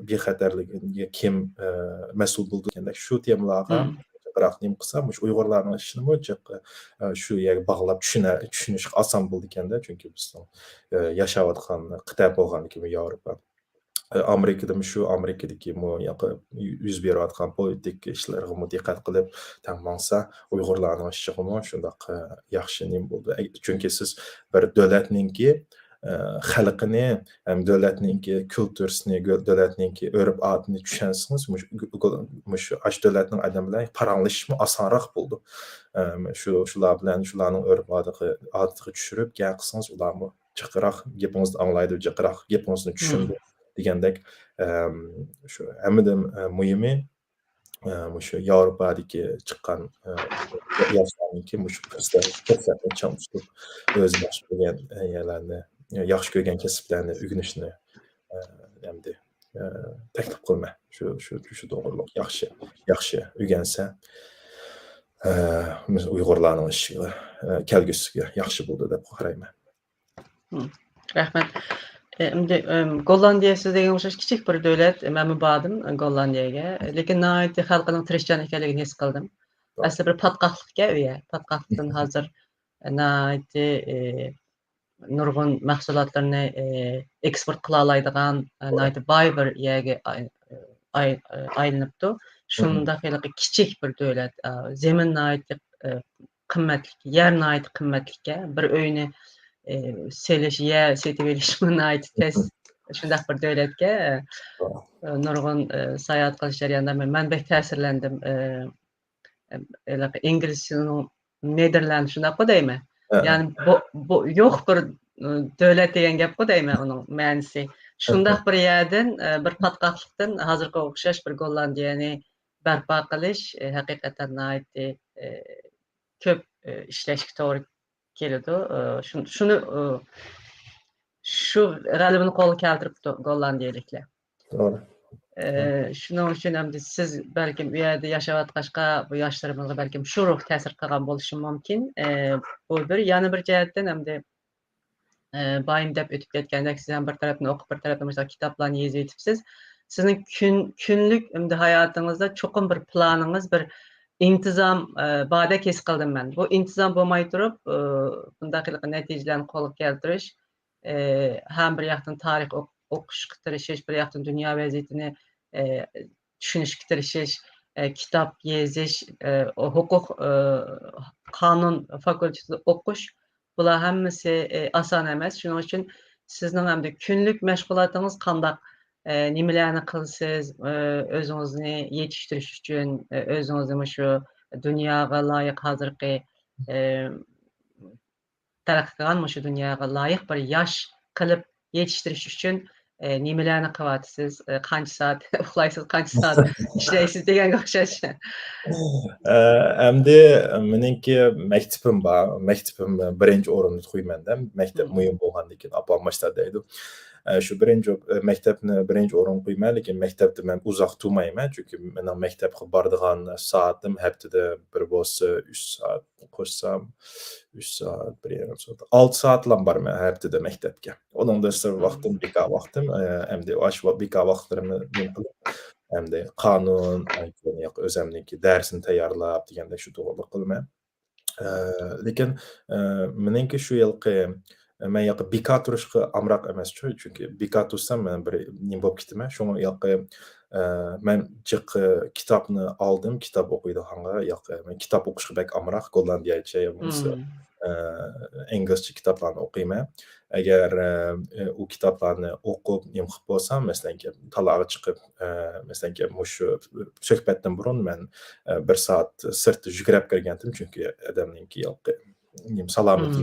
بىخەتەرلىكىگە كىم، ئە، مەسئۇل بولىدۇ دېگەندەك شۇ تېمىلارغا مم. جىقراق نېمە قىلسا، مۇشۇ ئۇيغۇرلارنىڭ ئىشىنىمۇ جىق، ئە، شۇ يەرگە باغلاپ چۈشىنە-، چۈشىنىشكە ئاسان بولىدىكەندە، چۈنكى بىزنىڭ، ئە، ياشاۋاتقان قىتئە بولغاندىكىن ياۋروپا. ئە، ئامېرىكىدىمۇ شۇ، ئامېرىكىدىكىمۇ ياقى يۈز بېرىۋاتقان پولىتىك ئىشلىرىغىمۇ دىققەت قىلىپ تەڭ ماڭسا، ئۇيغۇرلارنىڭ ئىشىغىمۇ شۇنداق، ئە، ياخشى نېمە بولىدۇ. ئە، چۈنكى سىز بىر دۆلەتنىڭكى، ئە، خەلقىنى ھەم دۆلەتنىڭكى كۈلتۈرىسىنى، گۆ-، دۆلەتنىڭكى ئۆرپ-ئادىتىنى چۈشەنسىڭىز، مۇشۇ، گۆ-، گۆ-، مۇشۇ ئاشۇ دۆلەتنىڭ ئادەم بىلەن پاراڭلىشىشمۇ ئاسانراق بولىدۇ. ئە، شۇ، شۇلار بىلەن شۇلارنىڭ ئۆرپ-ئادىتىغا، ئادىتىغا چۈشۈرۈپ گەپ قىلسىڭىز، ئۇلارمۇ جىقراق گېپىڭىزنى ئاڭلايدۇ، جىقراق گېپىڭىزنى مم. چۈشىنىدۇ دېگەندەك، ئەم، شۇ ھەممىدىن، ئە، مۇھىمى، ئە، مۇشۇ ياۋروپادىكى چىققان، ئە، ياشلارنىڭكى مۇشۇ پۇرسەت، پۇرسەتنى چىڭ تۇتۇپ، ئۆزى ياخشى كۆرگەن، ئە، يەرلەرنى، ياخشى كۆرگەن كەسىپلەرنى ئۆگىنىشىنى، ئە، ئەمدى، ئە، تەكلىپ قىلىمەن. شۇ، شۇ، شۇ توغرۇلۇق ياخشى، ياخشى ئۆگەنسە، ئە، ئۇيغۇرلارنىڭ ئىشىغا، ئە، كەلگۈسىگە ياخشى بولىدۇ دەپ قارايمەن. مم. رەھمەت. ئە، ئەمدى، ئەم، گوللاندىيە سىز دېگەن ئوخشاش كىچىك بىر دۆلەت. مەنمۇ باردىم، ئە، گوللاندىيەگە. لېكىن ناھايىتى خەلقىنىڭ تىرىشچان ئىكەنلىكىنى ھېس قىلدىم. توغرا. ئەسلى بىر پاتقاقلىقكەن ئۇ يەر. پاتقاقلىقتىن ھازىر، ئە، ناھايىتى، ئە، نۇرغۇن مەھسۇلاتلىرىنى، ئە، ئېكسپورت قىلالايدىغان، ئە، توغرا. ناھايىتى باي بىر يەرگە ئاي-، ئاي-، ئايلىنىپتۇ. مم. شۇنداق ھېلىقى كىچىك بىر دۆلەت، ئە، زېمىن ناھايىتى، ئە، قىممەتلىك، يەر ناھايىتى قىممەتلىككەن. بىر ئۆينى، ئى، سېلىش، يەر سېتىۋېلىشمۇ ناھايىتى تەس. شۇنداق بىر دۆلەتكە، ئى، نۇرغۇن، ئى، ساياھەت قىلىش جەريانىدا مەن، مەن بەك تەسىرلەندىم. ئى، ھېلىقى ئىنگلىزچىنىڭ نېدېرلاند شۇنداققۇ دەيمەن. ھە. يەنى بۇ، بۇ يوق بىر، ئى، دۆلەت دېگەن گەپقۇ دەيمەن ئۇنىڭ مەنىسى. شۇنداق بىر يەردىن، ئى، بىر پاتقاقلىقتىن ھازىرقىغا ئوخشاش بىر گوللاندىيەنى بەرپا قىلىش، ئى، ھەقىقەتەن ناھايىتى، ئى، كۆپ، ئى، ئىشلەشكە توغرا كېلىدۇ. ئى، شۇ-، شۇنى، ئى، شۇ غەلىبىنى قولغا كەلتۈرۈپتۇ گوللاندىيەلىكلەر. توغرا. ئى، شۇنىڭ ئۈچۈن ئەمدى سىز بەلكىم ئۇ يەردە ياشاۋاتقاچقا، بۇ ياشلىرىمىزغا بەلكىم شۇ روھ تەسىر قىلغان بولۇشى مۇمكىن. ئى، بۇ بىر. يەنە بىر جەھەتتىن ئەمدى ئى، بايام دەپ ئۆتۈپ كەتكەندەك، سىز ھەم بىر تەرەپتىن ئوقۇپ، بىر تەرەپتىن مۇشۇنداق كىتابلارنى يېزىۋېتىپسىز. سىزنىڭ كۈن-، كۈنلۈك ئەمدى ھاياتىڭىزدا چوقۇم بىر پىلانىڭىز، بىر ئىنتىزام، ئى، باردەك ھېس قىلدىم مەن. بۇ ئىنتىزام بولماي تۇرۇپ، ئى، بۇنداق ھېلىقى نەتىجىلەرنى قولغا كەلتۈرۈش، ئى، ھەم بىر ياقتىن تارىخ ئوق-، ئوقۇشقا تىرىشىش، بىر ياقتىن دۇنيا ۋەزىيىتىنى، ئى، چۈشىنىشكە تىرىشىش، ئى، كىتاب يېزىش، ئى، ھوقۇق، ئى، قانۇن فاكۇلتېتىدا ئوقۇش، بۇلار ھەممىسى، ئى، ئاسان ئەمەس. شۇنىڭ ئۈچۈن سىزنىڭ ئەمدى كۈنلۈك مەشغۇلاتىڭىز قانداق؟ ئى، نېمىلەرنى قىلىسىز؟ ئى، ئۆزىڭىزنى يېتىشتۈرۈش ئۈچۈن، ئى، ئۆزىڭىزنى مۇشۇ دۇنياغا لايىق ھازىرقى، ئى، تەرەققىي قىلغان مۇشۇ دۇنياغا لايىق بىر ياش قىلىپ يېتىشتۈرۈش ئۈچۈن، ئى، نېمىلەرنى قىلىۋاتىسىز؟ ئى، قانچە سائەت ئۇخلايسىز، قانچە سائەت ئىشلەيسىز دېگەنگە ئوخشاش. ئە، ئەمدى مېنىڭكى مەكتىپىم بار. مەكتىپىم بىرىنچى ئورۇندا قويىمەن-دە. مەكتەپ مۇھىم بولغاندىن كېيىن ئاپام باشتا دەيدۇ. ئە، شۇ بىرىنچى، ئە، مەكتەپنى بىرىنچى ئورۇنغا قويىمەن، لېكىن مەكتەپتە مەن ئۇزاق تۇرمايمەن، چۈنكى مېنىڭ مەكتەپكە بارىدىغان سائىتىم ھەپتىدە بىر بولسا ئۈچ سائەت، قوشسام، ئۈچ سائەت، بىر يېرىم سائەت، ئالتە سائەتلا بارىمەن ھەپتىدە مەكتەپكە. ئۇنىڭدىن سىرت ۋاقتىم بىكار ۋاقتىم. ئە، ئەمدى ئاشۇ بىكار ۋاقىتلىرىمنى نېمە قىلىپ، ئەمدى قانۇن، ئۆزۈمنىڭكى دەرسنى تەييارلاپ دېگەندەك شۇ توغرىلىق قىلىمەن. ئە، لېكىن، ئە، مېنىڭكى شۇ يىلقى، مەن ياقى بىكار تۇرۇشقا ئامراق ئەمەسچۇ، چۈنكى بىكار تۇرسام مەن بىر نېمە بولۇپ كېتىمەن. شۇڭا ياقى، ئە، مەن جىق، ئە، كىتابنى ئالدىم، كىتاب ئوقۇيدىغانغا ياقى. مەن كىتاب ئوقۇشقا بەك ئامراق، گوللاندىيەچە يا بولمىسا ئە، ئىنگلىزچە كىتابلارنى ئوقۇيمەن. ئەگەر، ئە، ئۇ كىتابلارنى ئوقۇپ، نېمە قىلىپ بولسام، مەسىلەنكى، تالاغا چىقىپ، ئە، مەسىلەنكى، مۇشۇ سۆھبەتتىن بۇرۇن مەن، ئە، بىر سائەت سىرتتا يۈگۈرۈپ كىرگەنتىم، چۈنكى ئادەمنىڭكى ھېلىقى نېمە، سالامىتى،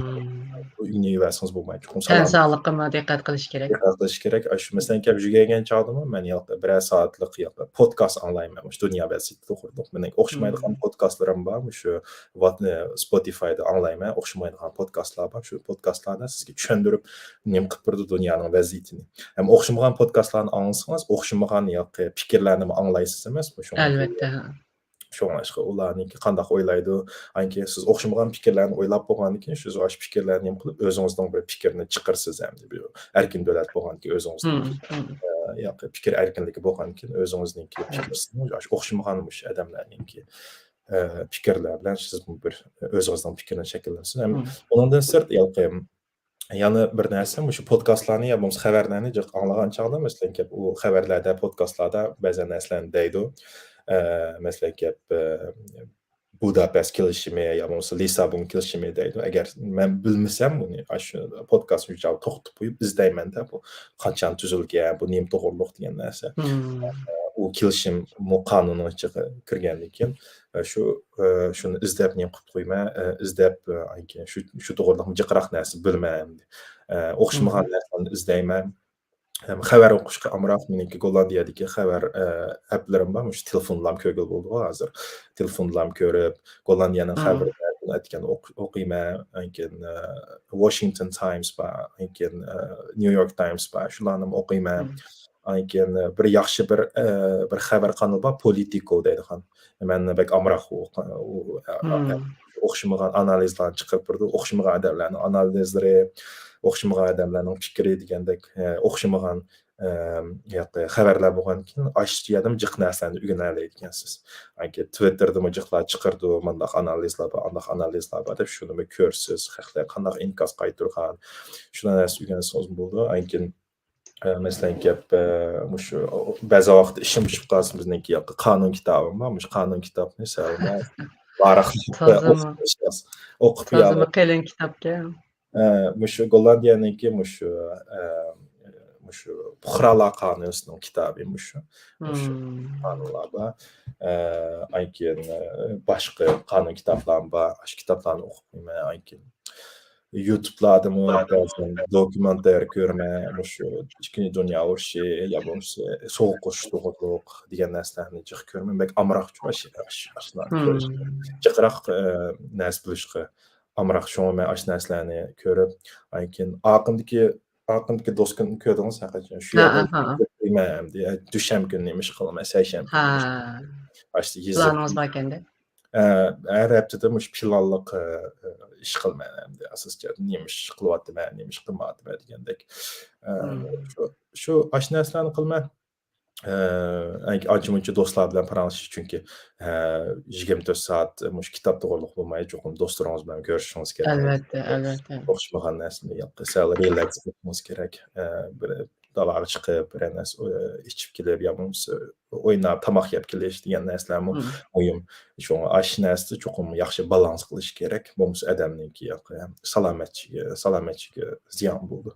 ئۈنى يۈرسىڭىز بولمايدۇ. چوقۇم سالامەت. تەن ساغلىقىغا دىققەت قىلىش كېرەك. دىققەت قىلىش كېرەك. ئاشۇ، مەسىلەن، كەپ يۈگۈرگەن چاغدىمۇ مەن ھېلىقى بىرەر سائەتلىك ھېلىقى پودكاست ئاڭلايمەن. مۇشۇ دۇنيا ۋەزىيىتى توغرۇلۇق. مېنىڭ ئوخشىمايدىغان پودكاستلىرىم بار. مۇشۇ ۋات-، ئە، Spotifyدا ئاڭلايمەن. ئوخشىمايدىغان پودكاستلار بار. شۇ پودكاستلاردا سىزگە چۈشەندۈرۈپ، نېمە قىلىپ بېرىدۇ دۇنيانىڭ ۋەزىيىتىنى. ھەم ئوخشىمىغان پودكاستلارنى ئاڭلىسىڭىز، ئوخشىمىغان ھېلىقى پىكىرلەرنىمۇ ئاڭلايسىز ئەمەسمۇ؟ شۇڭا ئەلۋەتتە. شۇڭلاشقا ئۇلارنىڭكى قانداق ئويلايدۇ؟ ئانكى سىز ئوخشىمىغان پىكىرلەرنى ئويلاپ بولغاندىن كېيىن، سىز ئاشۇ پىكىرلەرنى نېمە قىلىپ، ئۆزىڭىزنىڭ بىر پىكرىنى چىقىرىسىز ئەمدى. بىر ئەركىن دۆلەت بولغاندىن كېيىن، ئۆزىڭىزنىڭ، ئە، ياقى پىكىر ئەركىنلىكى بولغاندىن كېيىن، ئۆزىڭىزنىڭكى پىكرىسىنى ئاشۇ ئوخشىمىغان مۇشۇ ئادەملەرنىڭكى، ئە، پىكىرلەر بىلەن سىز بىر ئۆزىڭىزنىڭ پىكرىنى شەكىللەنسۇن. ھەم ئۇنىڭدىن سىرت، ياقى يەنە بىر نەرسە، مۇشۇ پودكاستلارنى يا بولمىسا خەۋەرلەرنى جىق ئاڭلىغان چاغدا، مەسىلەن، گەپ ئۇ خەۋەرلەردە، پودكاستلاردا بەزەن نەرسىلەرنى دەيدۇ. ئە، مەسىلەن، گەپ، ئە، بۇداپەست كېلىشىمى يا بولمىسا لىسابون كېلىشىمى دەيدۇ. ئەگەر مەن بىلمىسەم بۇنى، ئاشۇ پودكاست شۇنچە توختىتىپ قويۇپ ئىزدەيمەن-دە، بۇ قاچان تۈزۈلگەن، بۇ نېمە توغرۇلۇق دېگەن نەرسە. ئە، ئۇ كېلىشىم قانۇننىڭ ئىچىگە كىرگەندىن كېيىن، ئە، شۇ، ئە، شۇنى ئىزدەپ نېمە قىلىپ قويىمەن، ئە، ئىزدەپ، ئە، ئاندىن كېيىن شۇ، شۇ توغرىلىق جىقراق نەرسە بىلىمەن ئەمدى. ئە، ئوخشىمىغان نەرسىلەرنى ئىزدەيمەن. ھەم خەۋەر ئوقۇشقا ئامراق، مېنىڭكى گوللاندىيەدىكى خەۋەر، ئە، ئەپلىرىم بار، مۇشۇ تېلېفونلام كۆرگىلى بولىدىغۇ ھازىر. تېلېفونلام كۆرۈپ، گوللاندىيەنىڭ خەۋىرىنى ئەتىگەن ئوق-، ئوقۇيمەن. ئاندىن كېيىن، ئە، Washington Times بار، ئاندىن كېيىن، ئە، New York Times بار، شۇلارنىمۇ ئوقۇيمەن. ئاندىن كېيىن، ئە، بىر ياخشى بىر، ئە، بىر خەۋەر قانىلى بار، Politico دەيدىغان. مەن بەك ئامراق ئۇ، ئۇ، ئە، ئوخشىمىغان ئانالىزلارنى چىقىرىپ بېرىدۇ. ئوخشىمىغان ئادەملەرنىڭ ئانالىزلىرى، ئوخشىمىغان ئادەملەرنىڭ پىكرى دېگەندەك، ئە، ئوخشىمىغان، ئە، ياقى خەۋەرلەر بولغاندىن كېيىن، ئاشۇ يەردىمۇ جىق نەرسىلەرنى ئۆگىنەلەيدىكەنسىز. ئاندىن كېيىن Twitterدىمۇ جىقلار چىقىرىدۇ، مانداق ئانالىزلار بار، ئانداق ئانالىزلار بار دەپ، شۇنىمۇ كۆرىسىز، خەقلەر قانداق ئىنكاس قايتۇرغان، شۇنداق نەرسە ئۆگەنسىڭىزمۇ بولىدۇ. ئاندىن كېيىن ئە، مەسىلەن، گەپ، ئە، مۇشۇ بەزى ۋاقىتتا ئىشىم چۈشۈپ قالسا، بىزنىڭكى ياقى قانۇن كىتابىمۇ بار. مۇشۇ قانۇن كىتابنى سەل ۋاراقلاپ تازىمۇ، ئوقۇپ، ئوقۇپ تازىمۇ قېلىن كىتابكەن. ئە، مۇشۇ گوللاندىيەنىڭكى مۇشۇ، ئە، مۇشۇ پۇقرالار قانۇنىنىڭ كىتابى مۇشۇ. مۇشۇ قانۇنلار بار. ئە، ئاندىن كېيىن، ئە، باشقا قانۇن كىتابلارمۇ بار. ئاشۇ كىتابلارنى ئوقۇپ قويىمەن. ئاندىن كېيىن يۇتۇبلاردىمۇ بەزەن دوكۇمېنتلار كۆرىمەن، مۇشۇ ئىككىنچى دۇنيا ئۇرۇشى يا بولمىسا سوغۇق ئۇرۇش توغرۇلۇق دېگەن نەرسىلەرنى جىق كۆرىمەن. بەك ئامراقچۇ ئاشۇ، ئاشۇ، ئاشۇلارنى كۆرۈش. جىقراق، ئە، نەرسە بىلىشقا ئامراق. شۇڭا مەن ئاشۇ نەرسىلەرنى كۆرۈپ، ئاندىن كېيىن ئاقىمدىكى، ئاقىمدىكى دوسكىنى كۆردىڭىز ھەقىچان. شۇ يەردە دېمەن ئەمدى، دۈشەنبە كۈنى نېمە ئىش قىلىمەن، سەيشەنبە كۈنى نېمە ئىش قىلىمەن. ئاشۇ يېزىپ پىلانىڭىز باركەندە. ئە، ھەر ھەپتىدە مۇشۇ پىلانلىق، ئە، ئىش قىلىمەن ئەمدى. ئاساسىي جەھەتتىن نېمە ئىش قىلىۋاتىمەن، نېمە ئىش قىلمايۋاتىمەن دېگەندەك. ئە، شۇ، شۇ ئاشۇ نەرسىلەرنى قىلىمەن. ئە، ئانچە-مۇنچە دوستلار بىلەن پاراڭلىشىش، چۈنكى، ئە، يىگىرمە تۆت سائەت مۇشۇ كىتاب توغرۇلۇق بولماي، چوقۇم دوستلىرىڭىز بىلەن كۆرۈشۈڭىز كېرەك. ئەلۋەتتە، ئەلۋەتتە. ئوخشىمىغان نەرسىنى ياقى سەل رىلەكس قىلىشىڭىز كېرەك. ئە، بىر دالاغا چىقىپ، بىرەر نەرسە، ئە، ئىچىپ كېلىپ، يا بولمىسا ئويناپ، تاماق يەپ كېلىش دېگەن نەرسىلەرمۇ مۇھىم. شۇڭا ئاشۇ نەرسىدە چوقۇم ياخشى بالانس قىلىش كېرەك. بولمىسا ئادەمنىڭكى ياقى سالامەتچىگە، سالامەتچىگە زىيان بولىدۇ.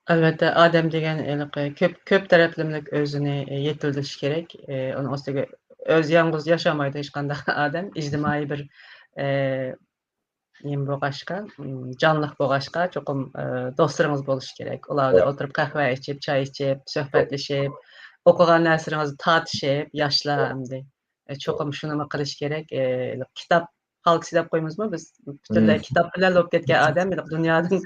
ئەلۋەتتە، ئادەم دېگەن ھېلىقى كۆپ، كۆپ تەرەپلىمىلىك ئۆزىنى يېتىلدۈرۈشى كېرەك. ئۇنىڭ ئۈستىگە ئۆزى يالغۇز ياشىمايدۇ ھېچقانداق ئادەم. ئىجتىمائىي بىر، ئە، نېمە بولغاچقا، ئىم، جانلىق بولغاچقا، چوقۇم، ئە، دوستلىرىڭىز بولۇشى كېرەك. ئۇلار بىلەن ئولتۇرۇپ قەھۋە ئىچىپ، چاي ئىچىپ، سۆھبەتلىشىپ، ئوقۇغان نەرسىلىرىڭىزنى تارتىشىپ، ياشلار ئەمدى. ئە، چوقۇم شۇنىمۇ قىلىش كېرەك. ئە، كىتاب خالتىسى دەپ قويىمىزمۇ بىز؟ پۈتۈنلەي كىتاب بىلەن بولۇپ كەتكەن ئادەم ھېلىقى دۇنيادىن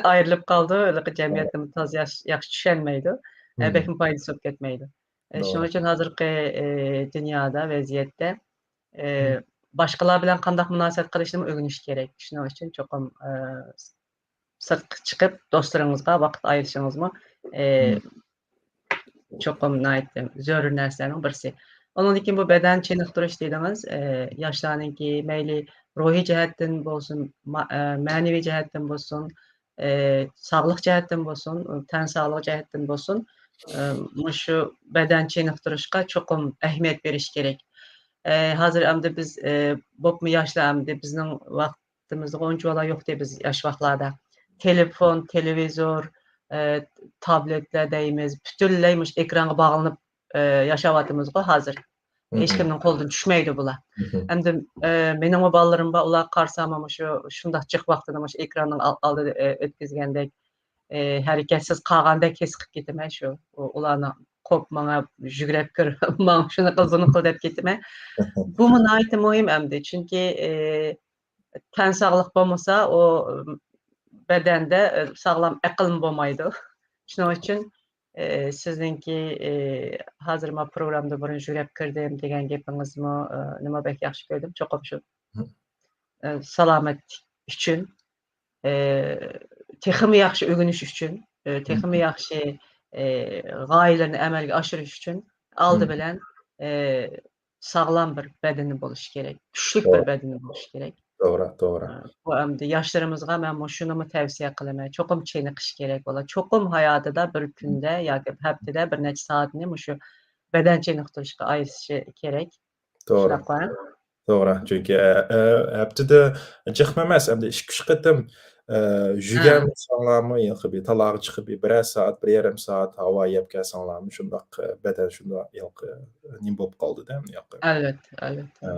ئايرىلىپ قالىدۇ، ھېلىقى جەمئىيەتتىمۇ تازا ياخشى، ياخشى چۈشەنمەيدۇ. ئە، بەكمۇ پايدىسى بولۇپ كەتمەيدۇ. ئە، شۇنىڭ ئۈچۈن ھازىرقى، ئە، دۇنيادا، ۋەزىيەتتە، ئە، باشقىلار بىلەن قانداق مۇناسىۋەت قىلىشنىمۇ ئۆگىنىش كېرەك. شۇنىڭ ئۈچۈن چوقۇم، ئە، سىرتقا چىقىپ دوستلىرىڭىزغا ۋاقىت ئايرىشىڭىزمۇ، ئە، چوقۇم ناھايىتى زۆرۈر نەرسىلەرنىڭ بىرسى. ئۇنىڭدىن كېيىن بۇ بەدەن چېنىقتۇرۇش دېدىڭىز. ئە، ياشلارنىڭكى مەيلى روھىي جەھەتتىن بولسۇن، ما-، ئە، مەنىۋى جەھەتتىن بولسۇن، ئە، ساغلىق جەھەتتىن بولسۇن، تەن ساغلىقى جەھەتتىن بولسۇن، ئە، مۇشۇ بەدەن چېنىقتۇرۇشقا چوقۇم ئەھمىيەت بېرىش كېرەك. ئە، ھازىر ئەمدى بىز، ئە، بولۇپمۇ ياشلار ئەمدى بىزنىڭ ۋاقتىمىزدا ئۇنچىۋالا يوقتى بىز ياش ۋاقىتلاردا. تېلېفون، تېلېۋىزور، ئە، تابلېتلار دەيمىز، پۈتۈنلەي مۇشۇ ئېكرانغا باغلىنىپ، ئە، ياشاۋاتىمىزغۇ ھازىر. ھېچكىمنىڭ قولىدىن چۈشمەيدۇ بۇلار. ئەمدى، ئە، مېنىڭمۇ بالىلىرىم بار، ئۇلارغا قارىسام مۇشۇ شۇنداق جىق ۋاقتىنى مۇشۇ ئېكراننىڭ ئال-، ئالدىدا، ئە، ئۆتكۈزگەندەك، ئە، ھەرىكەتسىز قالغاندەك ھېس قىلىپ كېتىمەن شۇ. ئۇ-، ئۇلارنى قوپ ماڭا يۈگرەپ كىر، ماڭا شۇنى قىل، بۇنى قىل دەپ كېتىمەن. بۇمۇ ناھايىتى مۇھىم ئەمدى. چۈنكى، ئە، تەن ساغلىق بولمىسا، ئۇ بەدەندە، ئە، ساغلام ئەقىلمۇ بولمايدۇ. شۇنىڭ ئۈچۈن، ئە، سىزنىڭكى، ئە، ھازىر ما پروگراممىدا بۇرۇن يۈگرەپ كىردىم دېگەن گېپىڭىزمۇ، ئە، نېمە بەك ياخشى كۆردۈم. چوقۇم شۇ، ئە، سالامەتلىك ئۈچۈن، ئە، تېخىمۇ ياخشى ئۆگىنىش ئۈچۈن، ئە، تېخىمۇ ياخشى، ئە، غايىلىرىنى ئەمەلگە ئاشۇرۇش ئۈچۈن ئالدى بىلەن، ئە، ساغلام بىر بەدىنى بولۇشى كېرەك، كۈچلۈك بىر توغرا. بەدىنى بولۇشى كېرەك. توغرا، توغرا. ئە، بۇ ئەمدى ياشلىرىمىزغا مەن مۇشۇنىمۇ تەۋسىيە قىلىمەن. چوقۇم چېنىقىشى كېرەك بۇلار. چوقۇم ھاياتىدا بىر كۈندە ياكى ھەپتىدە بىر نەچچە سائەتنى مۇشۇ بەدەن چېنىقتۇرۇشقا ئايرىشى كېرەك. توغرا. شۇنداققۇ؟ توغرا. چۈنكى، ئە، ئە، ھەپتىدە جىقمۇ ئەمەس، ئەمدى ئىككى، ئۈچ قېتىم، ئە، ئە. يۈگۈرمىسەڭلارمۇ، ياقى بىر تالاغا چىقىپ، بىر، بىرەر سائەت، بىرەر يېرىم سائەت ھاۋا يەپ كەلسەڭلارمۇ، شۇنداق، ئە، بەدەن شۇنداق، ياقى، نېمە بولۇپ قالدى-دە، ياقى. ئەلۋەتتە، ئەلۋەتتە. ئە،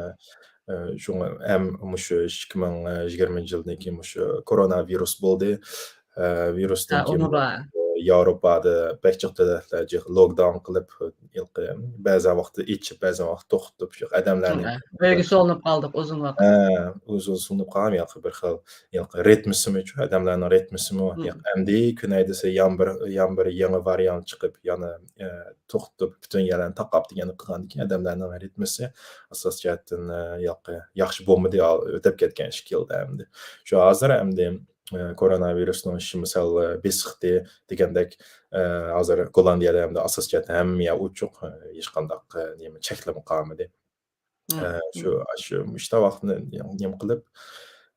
ئە، شۇڭا ھەم مۇشۇ ئىككى مىڭ يىگىرمىنچى يىلدىن كېيىن مۇشۇ كورونا ۋىرۇس بولدى. ئە، ۋىرۇستىن ھە، كېيىن ئۇمۇ بار. ياۋروپادا بەك جىق دۆلەتلەر جىق لوكداون قىلىپ، ھېلىقى بەزەن ۋاقىتتا ئېچىپ، بەزەن ۋاقىت توختىتىپ، شۇ ئادەملەرنى ھە، ئۆيگە سولىنىپ قالدۇق ئۇزۇن ۋاقىت. ھە، ئۇزۇن سولىنىپ قالغان ھېلىقى بىر خىل، ھېلىقى رىتمىسىمۇ، شۇ ئادەملەرنىڭ رىتمىسىمۇ، مم. ھېلىقى ئەمدى كۈنئەيدىسى يەنە بىر، يەنە بىر يېڭى ۋارىيانت چىقىپ، يەنە، ئە، توختىتىپ، پۈتۈن يەرلەرنى تاقاپ دېگەننى قىلغاندىكىن، ئادەملەرنىڭ رىتمىسى ئاساسىي جەھەتتىن، ئە، ھېلىقى ياخشى بولمىدى، ئۆتۈپ كەتكەن ئىككى يىلدا ئەمدى. شۇ ھازىر ئەمدى ئە، كورونا ۋىرۇسنىڭ ئىشىمۇ سەل، ئە، بېسىقتى دېگەندەك، ئە، ھازىر گوللاندىيەدە ئەمدى ئاساسىي جەھەتتىن ھەممە يەر ئوچۇق، ئە، ھېچقانداق، ئە، نېمە، چەكلىمە قالمىدى. مم، ئە، شۇ، مم. شۇ مۇشۇ ۋاقىتنى نېمە قىلىپ،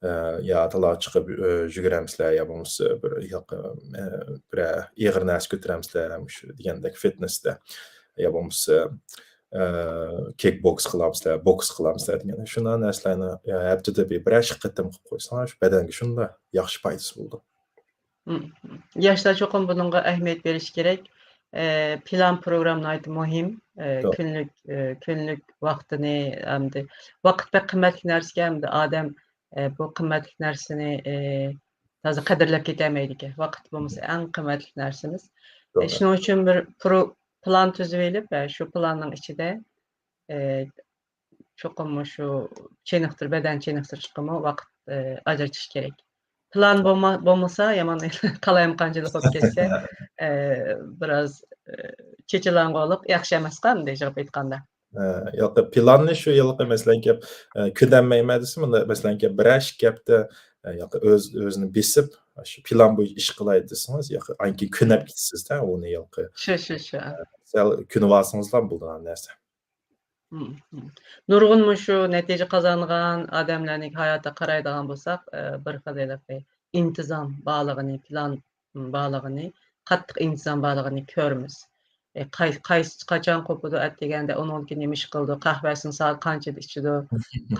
ئە، يا تالاغا چىقىپ، ئە، يۈگۈرەمسىلەر يا بولمىسا بىر، ياق، ئە، بىرەر ئېغىر نەرسە كۆتۈرەمسىلەر، مۇشۇ دېگەندەك فىتنېستا يا بولمىسا، ئە، كىك بوكس قىلامسىلەر، بوكس قىلامسىلەر دېگەن شۇنداق نەرسىلەرنى، ئە، ھەپتىدە بىر، بىرەر قېتىم قىلىپ قويساڭلار، شۇ بەدەنگە شۇنداق ياخشى پايدىسى بولىدۇ. مم. ياشلار چوقۇم بۇنىڭغا ئەھمىيەت بېرىشى كېرەك. ئە، پىلان پروگرام ناھايىتى مۇھىم. ئە، توغرا. كۈنلۈك، ئە، كۈنلۈك ۋاقتىنى ئەمدى، ۋاقىت بەك قىممەتلىك نەرسىكەن، ئەمدى ئادەم، ئە، بۇ قىممەتلىك نەرسىنى، ئە، تازا قەدىرلەپ كېتەلمەيدىكەن. ۋاقىت بولمىسا ئەڭ قىممەتلىك نەرسىمىز. ئە، توغرا. شۇنىڭ ئۈچۈن بىر پرو-، پىلان تۈزۈۋېلىپ، ئە، شۇ پىلاننىڭ ئىچىدە، ئە، چوقۇم مۇشۇ چېنىقتۇر-، بەدەن چېنىقتۇرۇشقىمۇ ۋاقىت، ئە، ئاجرىتىش كېرەك. پىلان بولما-، بولمىسا يامان قالايمىقانچىلىق بولۇپ كەتسە، ئە، بىراز، ئە، چېچىلاڭغۇلۇق ياخشى ئەمەسقا، ئەمدى يىغىپ ئېيتقاندا. ئە، ياقى پىلاننى شۇ ھېلىقى مەسىلەن كەپ، ئە، كۈنەممەيمەن دېسە، مۇنداق مەسىلەن كەپ بىرەر ئىككى ھەپتە، ئە، ياقى ئۆز-، ئۆزىنى بېسىپ، شۇ پىلان بويىچە ئىش قىلاي دېسىڭىز، ياقى ئاندىن كېيىن كۈنەپ كېتىسىزدە ئۇنى ھېلىقى. شۇ، شۇ، شۇ. ئە، سەل كۈنىۋالسىڭىزلا بولىدىغان نەرسە. مم، مم. نۇرغۇن مۇشۇ نەتىجە قازانغان ئادەملەرنىڭ ھاياتىغا قارايدىغان بولساق، ئە، بىر خىل ھېلىقى ئىنتىزام بارلىقىنى، پىلان بارلىقىنى، قاتتىق ئىنتىزام بارلىقىنى كۆرىمىز. ئە، قاي-، قايسى، قاچان قوپىدۇ، ئەتىگەندە ئۇنىڭدىن كېيىن نېمە ئىش قىلىدۇ، قەھۋەسىنى سائەت قانچىدا ئىچىدۇ،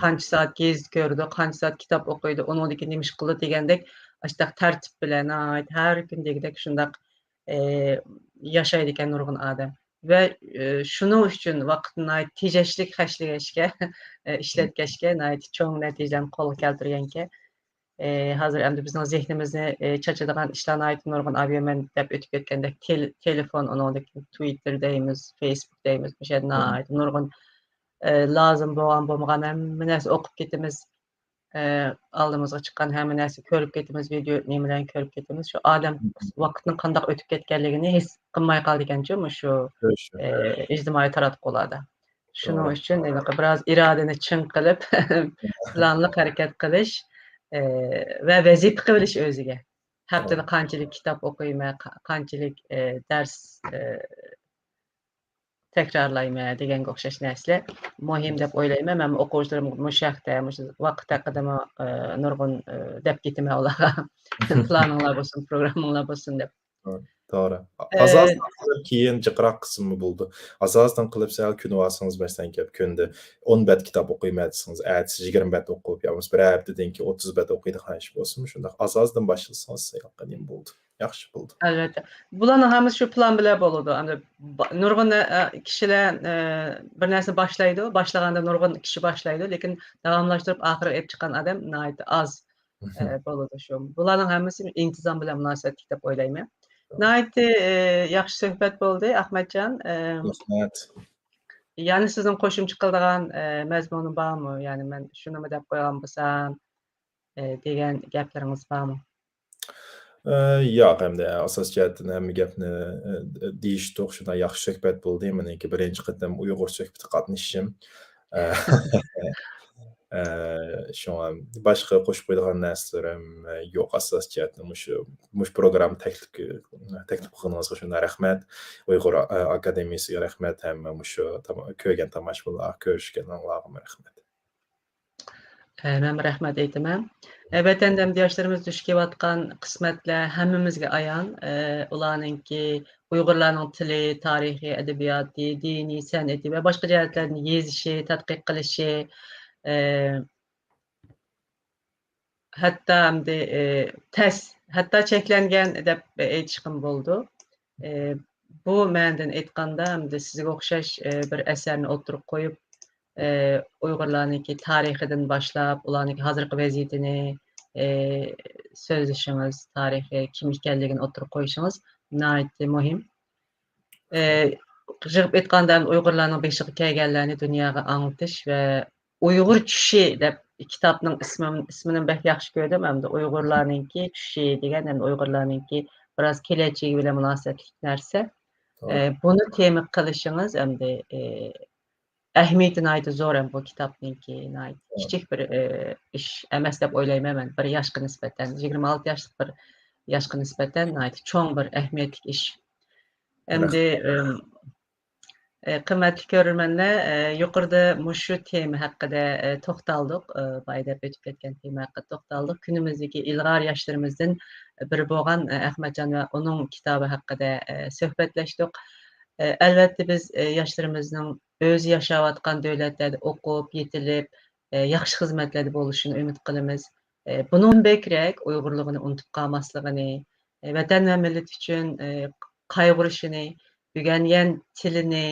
قانچە سائەت گېزىت كۆرىدۇ، قانچە سائەت كىتاب ئوقۇيدۇ، ئۇنىڭدىن كېيىن نېمە ئىش قىلىدۇ دېگەندەك، ئاشۇنداق تەرتىپ بىلەن ناھايىتى ھەر كۈن دېگۈدەك شۇنداق، ئە، ياشايدىكەن نۇرغۇن ئادەم. ۋە، ئە، شۇنىڭ ئۈچۈن ۋاقىتنى ناھايىتى تېجەشلىك خەجلىگەچكە، ئە، ئىشلەتكەچكە ناھايىتى چوڭ نەتىجىلەرنى قولغا كەلتۈرگەنكەن. ئى، ھازىر ئەمدى بىزنىڭ زېھنىمىزنى، ئى، چاچىدىغان ئىشلار ناھايىتى نۇرغۇن. ئاۋۇ مەن دەپ ئۆتۈپ كەتكەندەك تېل-، تېلېفون، ئۇنىڭدىن كېيىن تۋىتتېر دەيمىز، فېيسبۇك دەيمىز، مۇشۇ يەردە ناھايىتى نۇرغۇن، ئى، لازىم بولغان، بولمىغان ھەممە نەرسە ئوقۇپ كېتىمىز. ئى، ئالدىمىزغا چىققان ھەممە نەرسە كۆرۈپ كېتىمىز، ۋىدېئو نېمىلەرنى كۆرۈپ كېتىمىز. شۇ ئادەم ۋاقىتنىڭ قانداق ئۆتۈپ كەتكەنلىكىنى ھېس قىلماي قالىدىكەنچۇ، مۇشۇ، شۇ، شۇ. ئى، ئىجتىمائىي تاراتقۇلاردا. شۇنىڭ توغرا. ئۈچۈن ھېلىقى بىراز ئىرادىنى چىڭ قىلىپ، پىلانلىق ھەرىكەت قىلىش، ئى، ۋە ۋەزىپە قىلىۋېلىش ئۆزىگە. ھەپتىدە توغرا. قانچىلىك كىتاب ئوقۇيمەن، قا-، قانچىلىك، ئى، دەرس، ئى، تەكرارلايمەن دېگەنگە ئوخشاش نەرسىلەر مۇھىم دەپ ئويلايمەن. مەنمۇ ئوقۇغۇچىلىرىمغا مۇشۇ ھەقتە، مۇشۇ ۋاقىت ھەققىدىمۇ، ئى، نۇرغۇن، ئى، دەپ كېتىمەن ئۇلارغا. پىلانىڭلار بولسۇن، پروگراممىڭلار بولسۇن دەپ. توغرا. توغرا. ئاز-ئازدىن قىلىپ، كېيىن جىقراق قىسىممۇ بولىدۇ. ئاز-ئازدىن قىلىپ، سەل كۈنى ئالسىڭىز، مەسىلەن، كەپ كۈندە ئون بەت كىتاب ئوقۇيمەن دېسىڭىز، ئەتىسى يىگىرمە بەت ئوقۇپ، يا بولمىسا بىر ھەپتىدىن كېيىن ئوتتۇز بەت ئوقۇيدىغان ئىش بولسىمۇ، شۇنداق ئاز-ئازدىن باشلىسىڭىز، نېمە بولىدۇ، ياخشى بولىدۇ. ئەلۋەتتە. بۇلارنىڭ ھەممىسى شۇ پىلان بىلەن بولىدۇ. ئەمدى با-، نۇرغۇن، ئە، كىشىلەر، ئە، بىر نەرسىنى باشلايدۇ، باشلىغاندا نۇرغۇن كىشى باشلايدۇ، لېكىن داۋاملاشتۇرۇپ ئاخىرىغا ئېلىپ چىققان ئادەم ناھايىتى ئاز، ئە، بولىدۇ شۇ. بۇلارنىڭ ھەممىسى ئىنتىزام بىلەن مۇناسىۋەتلىك دەپ ئويلايمەن. ناھايىتى، ئە، ياخشى سۆھبەت بولدى، ئەخمەتجان. ئە، رەھمەت. يەنە سىزنىڭ قوشۇمچە قىلىدىغان، ئە، مەزمۇنى بارمۇ؟ يەنى مەن شۇنىمۇ دەپ قويغان بولسام، ئە، دېگەن گەپلىرىڭىز بارمۇ؟ ئە، ياق، ئەمدى ئاساسىي جەھەتتىن ھەممە گەپنى، ئە، دېيىشتۇق. شۇنداق ياخشى سۆھبەت بولدى. مېنىڭكى بىرىنچى قېتىم ئۇيغۇر سۆھبىتىگە قاتنىشىشىم. ئە، ئە، شۇڭا باشقا قوشۇپ قويىدىغان نەرسىلىرىم، ئە، يوق. ئاساسىي جەھەتتىن مۇشۇ، مۇشۇ پروگرامما تەكلىپ، تەكلىپ قىلغىنىڭىزغا شۇنداق رەھمەت. ئۇيغۇر، ئە، ئاكادېمىيىسىگە رەھمەت. ھەممە مۇشۇ تاما-، كۆرگەن تاماشىبىنلارغا، كۆرۈشكەنلەرگىمۇ رەھمەت. ئە، مەنمۇ رەھمەت ئېيتىمەن. ئە، ۋەتەندە ئەمدى ياشلىرىمىز دۇچ كېلىۋاتقان قىسمەتلەر ھەممىمىزگە ئايان. ئە، ئۇلارنىڭكى ئۇيغۇرلارنىڭ تىلى، تارىخى، ئەدەبىياتى، دىنى، سەنئىتى ۋە باشقا جەھەتلەردىن يېزىشى، تەتقىق قىلىشى، ئە، ھەتتا ئەمدى، ئە، تەس، ھەتتا چەكلەنگەن دەپ ئېيتىشقىمۇ بولىدۇ. ئە، بۇ مەنىدىن ئېيتقاندا، ئەمدى سىزگە ئوخشاش، ئە، بىر ئەسەرنى ئوتتۇرىغا قويۇپ، ئە، ئۇيغۇرلارنىڭكى تارىخىدىن باشلاپ، ئۇلارنىڭكى ھازىرقى ۋەزىيىتىنى، ئە، سۆزلىشىڭىز، تارىخى كىم ئىكەنلىكىنى ئوتتۇرىغا قويۇشىڭىز ناھايىتى مۇھىم. ئە، يىغىپ ئېيتقاندا، ئۇيغۇرلارنىڭ بېشىغا كەلگەنلەرنى دۇنياغا ئاڭلىتىش ۋە ئۇيغۇر چۈشى دەپ كىتابنىڭ ئىسمى، ئىسمىنى بەك ياخشى كۆردۈم. ئەمدى ئۇيغۇرلارنىڭكى چۈشى دېگەن، ئەمدى ئۇيغۇرلارنىڭكى بىراز كېلەچىكى بىلەن مۇناسىۋەتلىك نەرسە. ئە، بۇنى تېما قىلىشىڭىز ئەمدى، ئە، ئەھمىيىتى ناھايىتى زور ھەم بۇ كىتابنىڭكى ناھايىتى كىچىك بىر، ئە، ئىش ئەمەس دەپ ئويلايمەن مەن. بىر ياشقا نىسبەتەن، يىگىرمە ئالتە ياشلىق بىر ياشقا نىسبەتەن ناھايىتى چوڭ بىر ئەھمىيەتلىك ئىش. ئەمدى، ئىم، ئە، قىممەتلىك كۆرۈرمەنلەر، ئە، يۇقىرىدا مۇشۇ تېما ھەققىدە، ئە، توختالدۇق. ئە، بايا دەپ ئۆتۈپ كەتكەن تېما ھەققىدە توختالدۇق. كۈنىمىزدىكى ئىلغار ياشلىرىمىزدىن بىرى بولغان، ئە، ئەخمەتجان ۋە ئۇنىڭ كىتابى ھەققىدە، ئە، سۆھبەتلەشتۇق. ئە، ئەلۋەتتە بىز، ئە، ياشلىرىمىزنىڭ ئۆزى ياشاۋاتقان دۆلەتلەردە ئوقۇپ، يېتىلىپ، ئە، ياخشى خىزمەتلەردە بولۇشىنى ئۈمىد قىلىمىز. ئە، بۇنىڭدىن بەكرەك ئۇيغۇرلۇقىنى ئۇنتۇپ قالماسلىقىنى، ئە، ۋەتەن ۋە مىللىتى ئۈچۈن، ئە، قايغۇرۇشىنى، ئۆگەنگەن تىلىنى،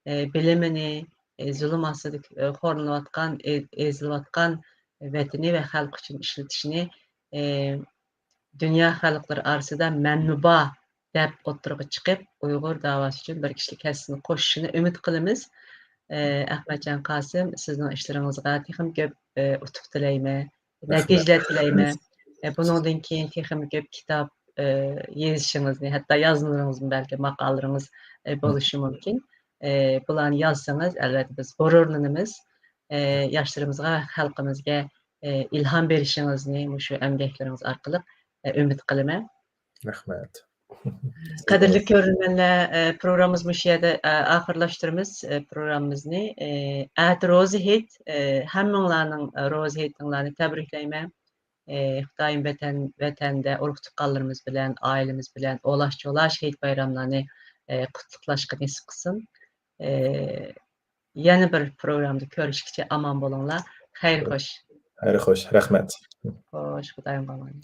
ئە، بىلىمىنى، ئە، زۇلۇم ئاستىدا، ئە، خورلىنىۋاتقان، ئە، ئېزىلىۋاتقان ۋەتىنى ۋە خەلقى ئۈچۈن ئىشلىتىشىنى، ئە، دۇنيا خەلقلىرى ئارىسىدا مەنمۇ بار دەپ ئوتتۇرىغا چىقىپ، ئۇيغۇر داۋاسى ئۈچۈن بىر كىشىلىك ھەسسىسىنى قوشۇشىنى ئۈمىد قىلىمىز. ئە، ئەخمەتجان قاسىم، سىزنىڭ ئىشلىرىڭىزغا تېخىمۇ كۆپ، ئە، ئۇتۇق تىلەيمەن، رەھمەت. نەتىجىلەر تىلەيمەن. ئە، بۇنىڭدىن كېيىن تېخىمۇ كۆپ كىتاب، ئە، يېزىشىڭىزنى، ھەتتا يازمىلىرىڭىزمۇ بەلكى ماقالىلىرىڭىز، ئە، بولۇشى مۇمكىن. ئە، بۇلارنى يازسىڭىز، ئەلۋەتتە بىز غۇرۇرلىنىمىز. ئە، ياشلىرىمىزغا، خەلقىمىزگە، ئە، ئىلھام بېرىشىڭىزنى مۇشۇ ئەمگەكلىرىڭىز ئارقىلىق، ئە، ئۈمىد قىلىمەن. رەھمەت. قەدىرلىك كۆرۈرمەنلەر، ئە، پروگراممىمىز مۇشۇ يەردە، ئە، ئاخىرلاشتۇرىمىز، ئە، پروگراممىمىزنى. ئە، ئەتە روزا ھېيت، ئە، ھەممىڭلارنىڭ، ئە، روزا ھېيتىڭلارنى تەبرىكلەيمەن. ئە، خۇدايىم ۋەتەن، ۋەتەندە ئۇرۇق تۇغقانلىرىمىز بىلەن، ئائىلىمىز بىلەن ئولاش-چولاش ھېيت بايراملارنى، ئە، قۇتلۇقلاشقا نېسىپ قىلسۇن. ئە، يەنە بىر پروگرامدا كۆرۈشكىچە ئامان بولۇڭلار. خەير خوش. خەير خوش. رەھمەت. خوش، خۇدايىم ئامان.